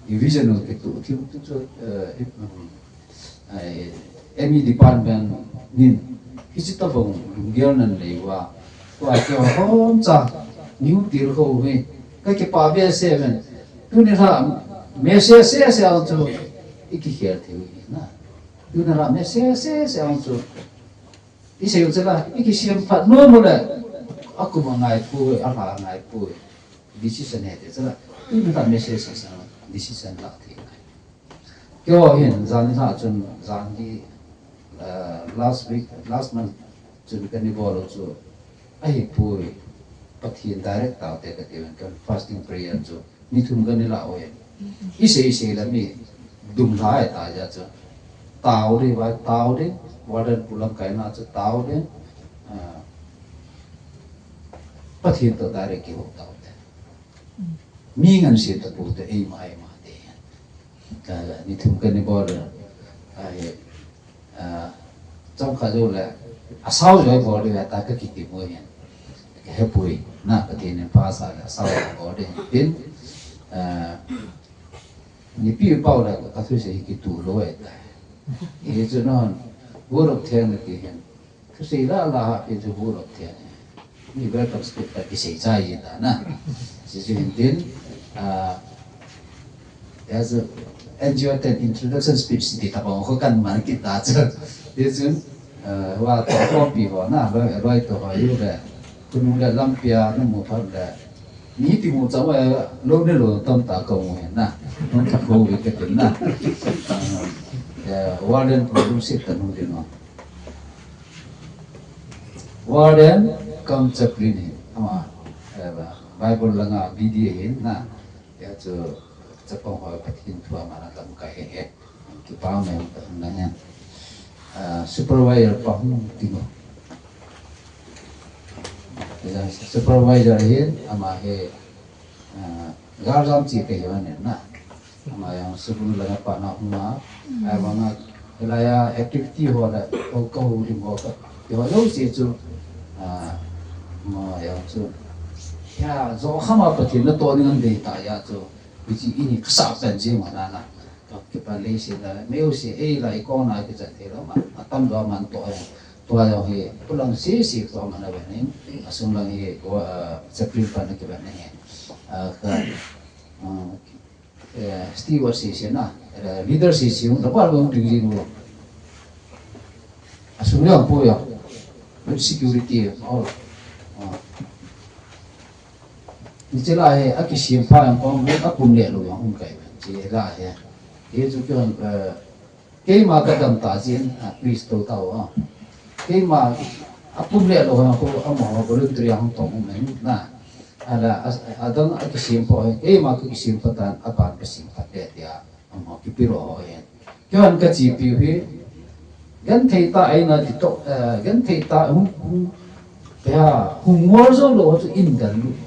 i vision u kitu, kitu chu, eh, i, um, eh, M E department nin, hichi tabang lunggel nan nei uva. Tua keiho hom cha, niu til ho hi, ka kipah behseh ven. Tuni la, message se se ang chu, i kikhel thei u hi na. Tuni la, message se se ang chu, i sei u chu la, i kisem phat nom u le, a kum a ngai poi, a lha a ngai poi. Decision he te chu la. Tuni la message sa sa decision la thei ngai. Keiho hin jan ni la chun jan ni, eh, last week, last month chun ka ni bol u chu ahi poi. Pathen direct tau te ka ti ven ka fasting prayer chu ni thum ka ni la u e. Isei isei le mi dum lha ta ja chu. Tao ding, vai tao ding, warden pu lamkai na chu tao ding. Ah, Pathen toh direct kihou tao te. Mi ngansena tapou te, eima, eima te. Ah, ni thum kani bol, ah, ah, chomkhat jou le, asao joi bol ding ta kakiti mo hin. Kahepoi, na Pathen in pha sa le, asao joi bol ding tin, ah, Nipi pau le kathusei hi kitu lou ahitai. Hichu non, vote of thanks kiti hin. Thusei la la ha kichu vote of thanks. Ni welcome speech ka kisei chai ji ta na. Hichu hin tin, ah, as a N G O ten introduction speech ti ta bang ko kan man kita chu. Hichu, ah, va to ko pi ho na, loi, loi to ho yu le. Khonung le lampi a, namu phat le. Mi ti mu chang a, lou ni lou tam ta kamu hin na. Nung ti ko wi ka tin na. Ah, eh, warden problem sit ta nu din no. Warden cum chaplain hin. Ama, eh, Bible langa B D A hin na. Ya chu chapang ho Pathen thu ama na lamkai he he. Kipa mai ta na hin. Ah, supervisor pa hung ti no. Supervisor hin ama hi, ah, galjam chi kahi uvin na. Ama jong school langa pat na hung a. Ahivanga hilai a activity ho le ho kahoulim ho ka. Ti ho jouse chu, ah, ama jong chu. Ya, jo khama Pathen natoh ding adeitah jeh chu. Hiche in hi kasah pen jing uvin na. Ka kipa lei se la, meu se, ei la, i kong na kichat thei lou ma, atam lou man to, eh, tua jong hi, pulang se se to man a ven in, asung lang hi, ko, ah, April pa na kiven na hi. Ah, ka, ah, eh, steward se se na, eh, leader se se, na pa lou ding jing lou. Asung jong pu jong, security, oh, oh. Hiche la hi, akisem pha jong kong, apum le lou jong um kai. Hiche la hi. Hichu kihon, eh, keima kadam ta jin, ah, please to tao, ah. Keima apum le lou jong ko, amaho voluntary jong tong um in, na. Ala, as-, adang akisem pha hi, keima kakisem pha tan, aban kasem pha te tia. Amaho kipe lou ho hin. Keiman kachepiu hi, genthei tah a eina ti toh, eh, genthei tah hung, hung, tia, hung ngol jou lou ho chu in dallut.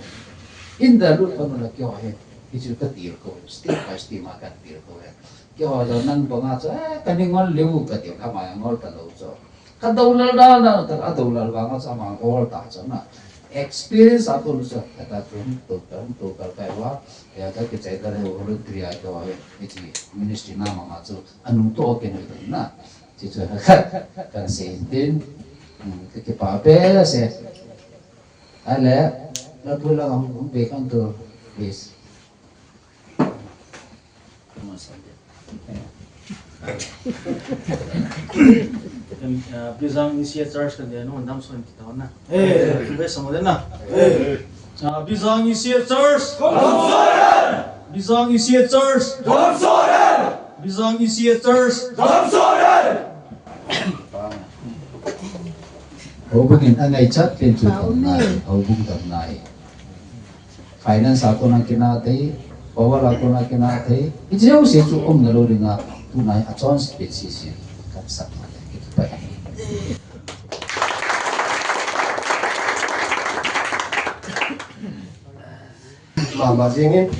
In dallut pa nula keiho hi, hichu katil kou, step by step a katil kou hi. Keiho jong nang banga chu, eh, kana ngol leu katiu, ama ngol talou chu. Ka doulal dan dan, ka doulal vang a chu ama ngol ta chu na. Experience a kon chu, ka ta chu hung to, ka hung to, ka kai va. Ya ka kichai ta le voluntary a ka va, hiche ministry na mama chu, anung to ke na. Hiche chu, kan sei tin, hmm, ka kipa behseh. Ale, la pula hung, hung be kan to, please. Em, ah, Bijang E C A Church kan dia nu dam son kita na. Eh. Be samo de na. Eh. Ah, Bijang E C A Church. Bijang E C A Church. Bijang E C A Church. Houbung in angaichat pen chu dam nai, houbung dam nai. Finance a kona kina thei, power a kona kina thei. Hiche jouse chu umna lou dinga, tunai a chonse pen sese. Kan sap na le, kipa. Mama jingin,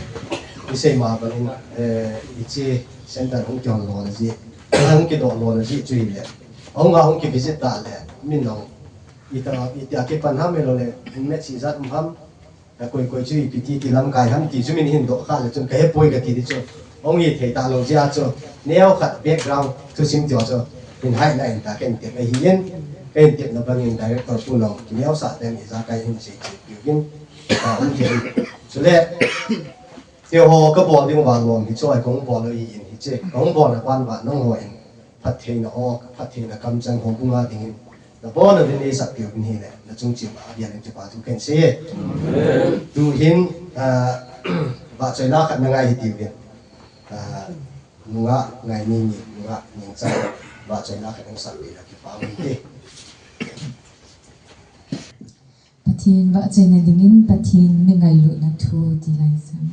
isei ma bangin, eh, hiche center hung kihon lona jeh, hung kidoh lona jeh chu hile. Hung a hung kivisit ta le, min hung, ita, ita kipan ham lou le, inmate ijat um ham, Ka koi koi chu ipi ti ti lamkai ham ti chu min hin doh kha le chun ka hepoi kati di chu. Hung hithei talou jeh a chu. Neokhat background thusim ti ho chu. Min highlight in ta ken tep ahi in. Ken tepna bangin director pu nong kineosah ten ijakai hin sei sei piu in. Ka um thei. Chule. Keiho kabol ding uva lom hi chu a kahung bol u ahi in hiche. Kahung bolna ban uva nangho in. Phattheina o, phattheina kamchang houbung a dingin. Nabon uvin eisah peh uvin ahile, nachung cheh uva, abial in kipa thu kahin sei e. Amen. Tuhin, ah, vahchoina khat nangai hitiuvin. Ah, nungah Ngaini, nungah Nengchang, vahchoina khat nang sah peh le kipa um e. Pathen vahchoina dingin, Pathen mi ngailutna thu ti lai sang.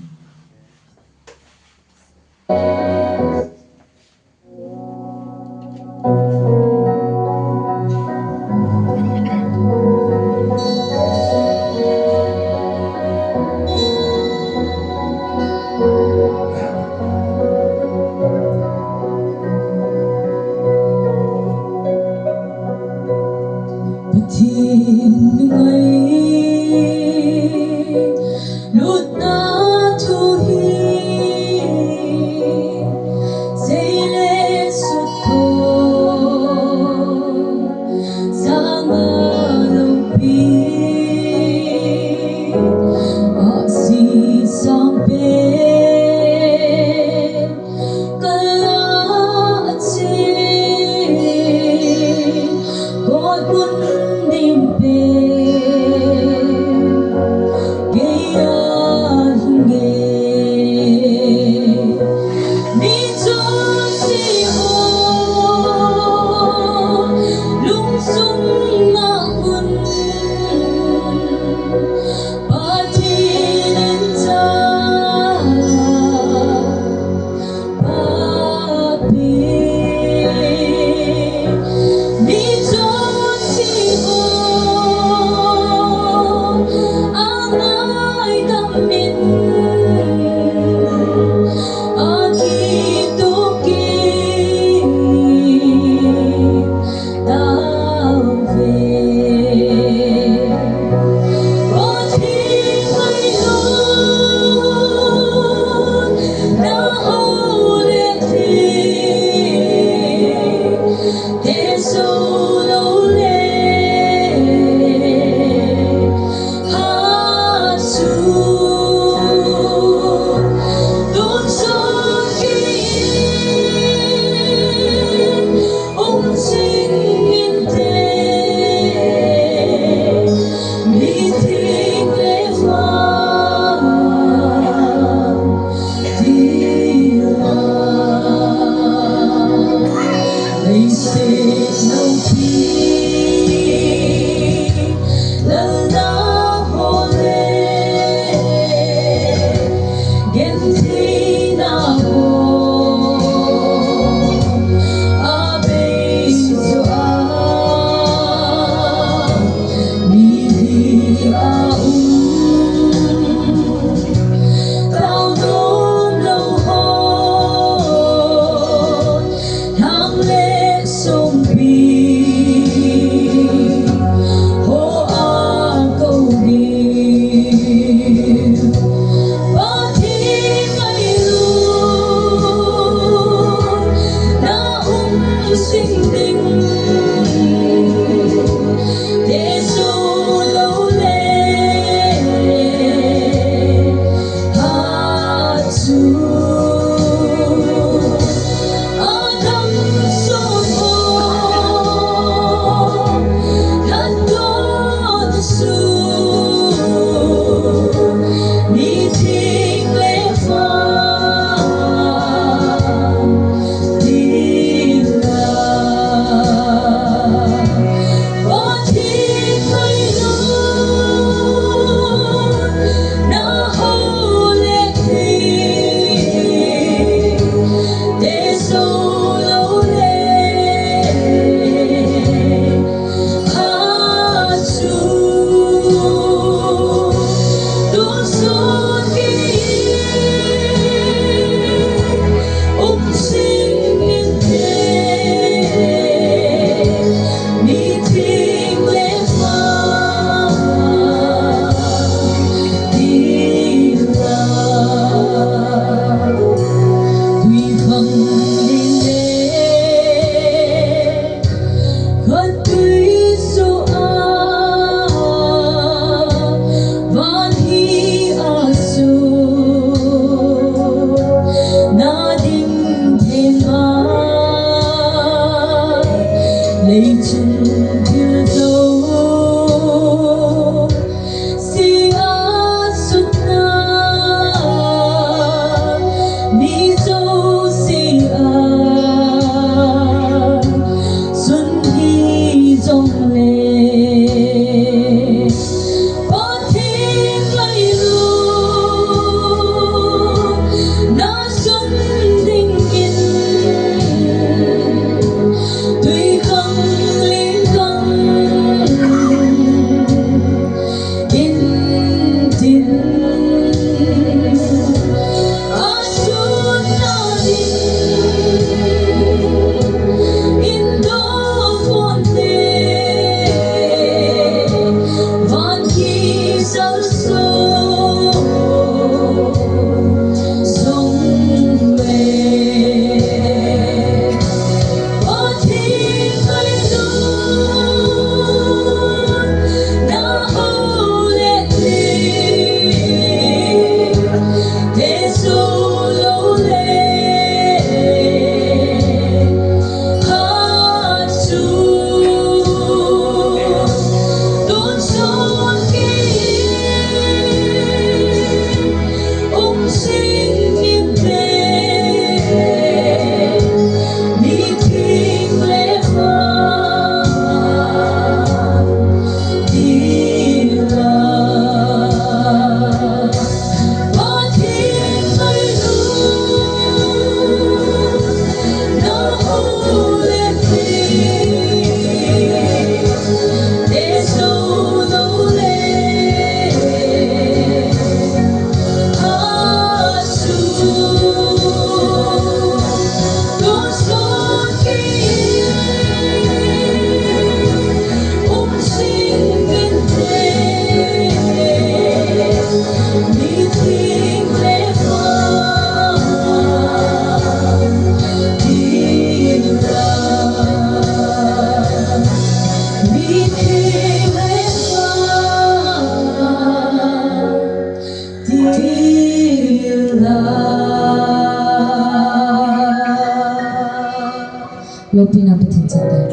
Lopina Pathen chate.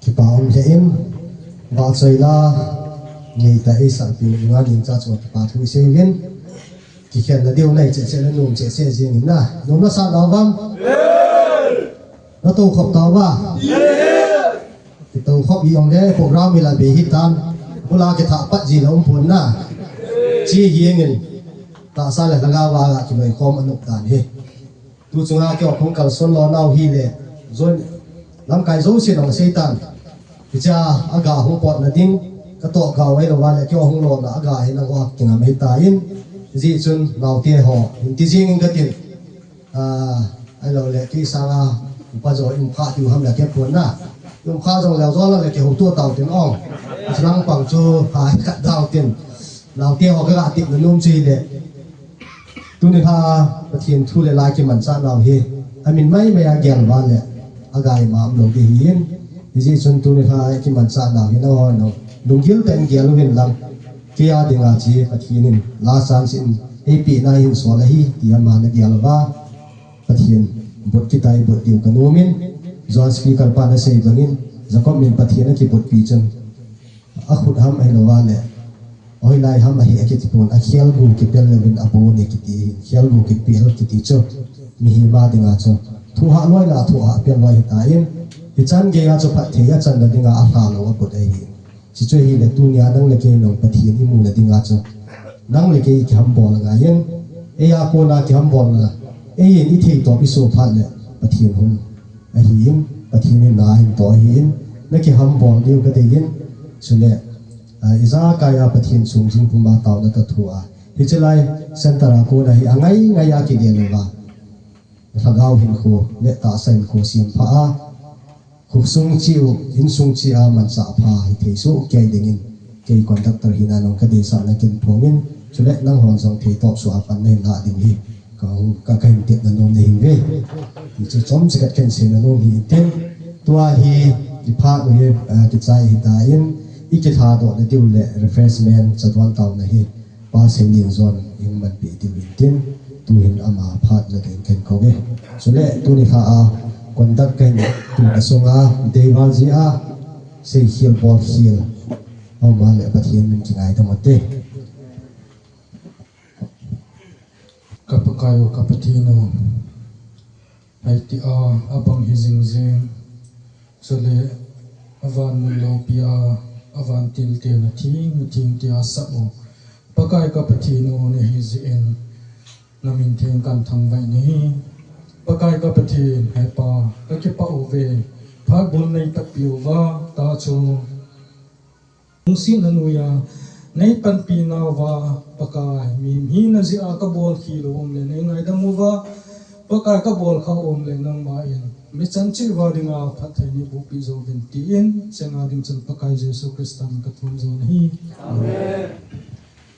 Kipa um lheh in, vahchoi la, ngeitah eisah pi nunga ningcha chunga kipa thu isei uvin. Kikhenna diu nei cheh cheh le nung cheh cheh jing in na. Nung na sa lau vam? Na tou khop tau va? Ki tou khop i ong le program i la be hi tan. Pula kithah pat ji la um pon na. Chi hi engin. Tahsa le lhagao a kiloikhom anop dan hi. Tu chunga keiho hung kalson lo nau hi le. Zon lamkai jouse nong seitan. Hicha aga hung potna ding. Ka toh gao ei lo va le keiho hung lona aga hi nang ho kingam hei ta in. Ji chun naote ho. Hin ti jing in ka tin. Ah, ai lo le, kei sanga, upa jo in kha tiu ham le ke pon na. Um kha jong le jo le ke ho tu tau tin ong. Chilang pang chu, ha, khat dau tin. Naote ho ka ga ti na num chi le. Tuni kha, Pathen thu le la kimanchah nau hi. Amin mai mai a gel va le. Agai ma am lo de hi in. Hiji chun tuni kha kimanchah nau hi na ho no. Lunggil tah in gel uvin lang. Kei a dinga chi Pathen in la chan sin ei pe na hin sol ahi ti ama na gel va. Pathen bot kitai bot diu ka nom in. Johan speaker pa na sei bangin Jacob min Pathen a kibot pi chun a khut ham ahi lo va le. Oi lai ham ahi a kiti pon a khial gu kipel le min a bo ne kiti hin khial gu kipel kiti chu. Mi hi ma dinga chu. Thu ha loi la thu ha pel loi hi ta in. Hi chan gei a chu phat thei a chan na dinga a hla lo a bot ahi. Chi chu hi le tunia nang le kei nong Pathen i mu na dinga chu. Nang le kei i kihambol ngai in. Ei a kona kihambol na. Ei in i thei tawp i so phat le Pathen hung. Ahi in, Pathen in na hin to ahi in. Na kihambol diu ka dei in. Chu le, ah, i za kai a Pathen chung jing puma tau na ta thu a. Hi chi lai, center a kona hi a ngai ngai a ki de lo va. Lhagao hin kho, le ta sa in kho siam pha a. Khuk sung chi u, in sung chi a man sa pha hi thei su kei ding in, kei conductor hi na nong ka dei sa na kin phong in, chu le nang hon jong thei tawp su a pan na hin la ding hi, ka, ka, ka hin tep na nom na hi ve. Ti chu chom chi kat ken sei na nom hi tin, tua hi, ki pha u hi, ah, ki chai hi ta in, i ki tha do na diu le refreshment cha don tau na hi. Pa Seilin Zon in man pi diu in tin, tu hin ama phat na ding ken ko ve. Chu le, tu ni kha a, conduct ken tu na sung a, dei val ji a, sei khial bol khial. Au ma le Pathen min ki ngai ta mo te. Ka Pakai u, ka Pathen u. Hei ti a, a bang hi jing jing. Chule, a van mun lopi a, a van til te na thing, na thing ti a sa u. Pakai ka Pathen u na hi ji in, na min theng kan thangvah na hi. Pakai ka Pathen, hei pa, ka kipah u ve. Phat bul nei tak pi u va, ta chu. Lungsetna noiya, nei panpi nauva, Pakai, mihem hina jeh a ka bol khel u um le, nei ngaidam uva, Pakai ka bol kha um le, nangma in, mi chan cheh uva dinga phattheina boh peh jouvin tin, chenga ding chun Pakai Jesu Christa min ka thum jo na hi. Amen.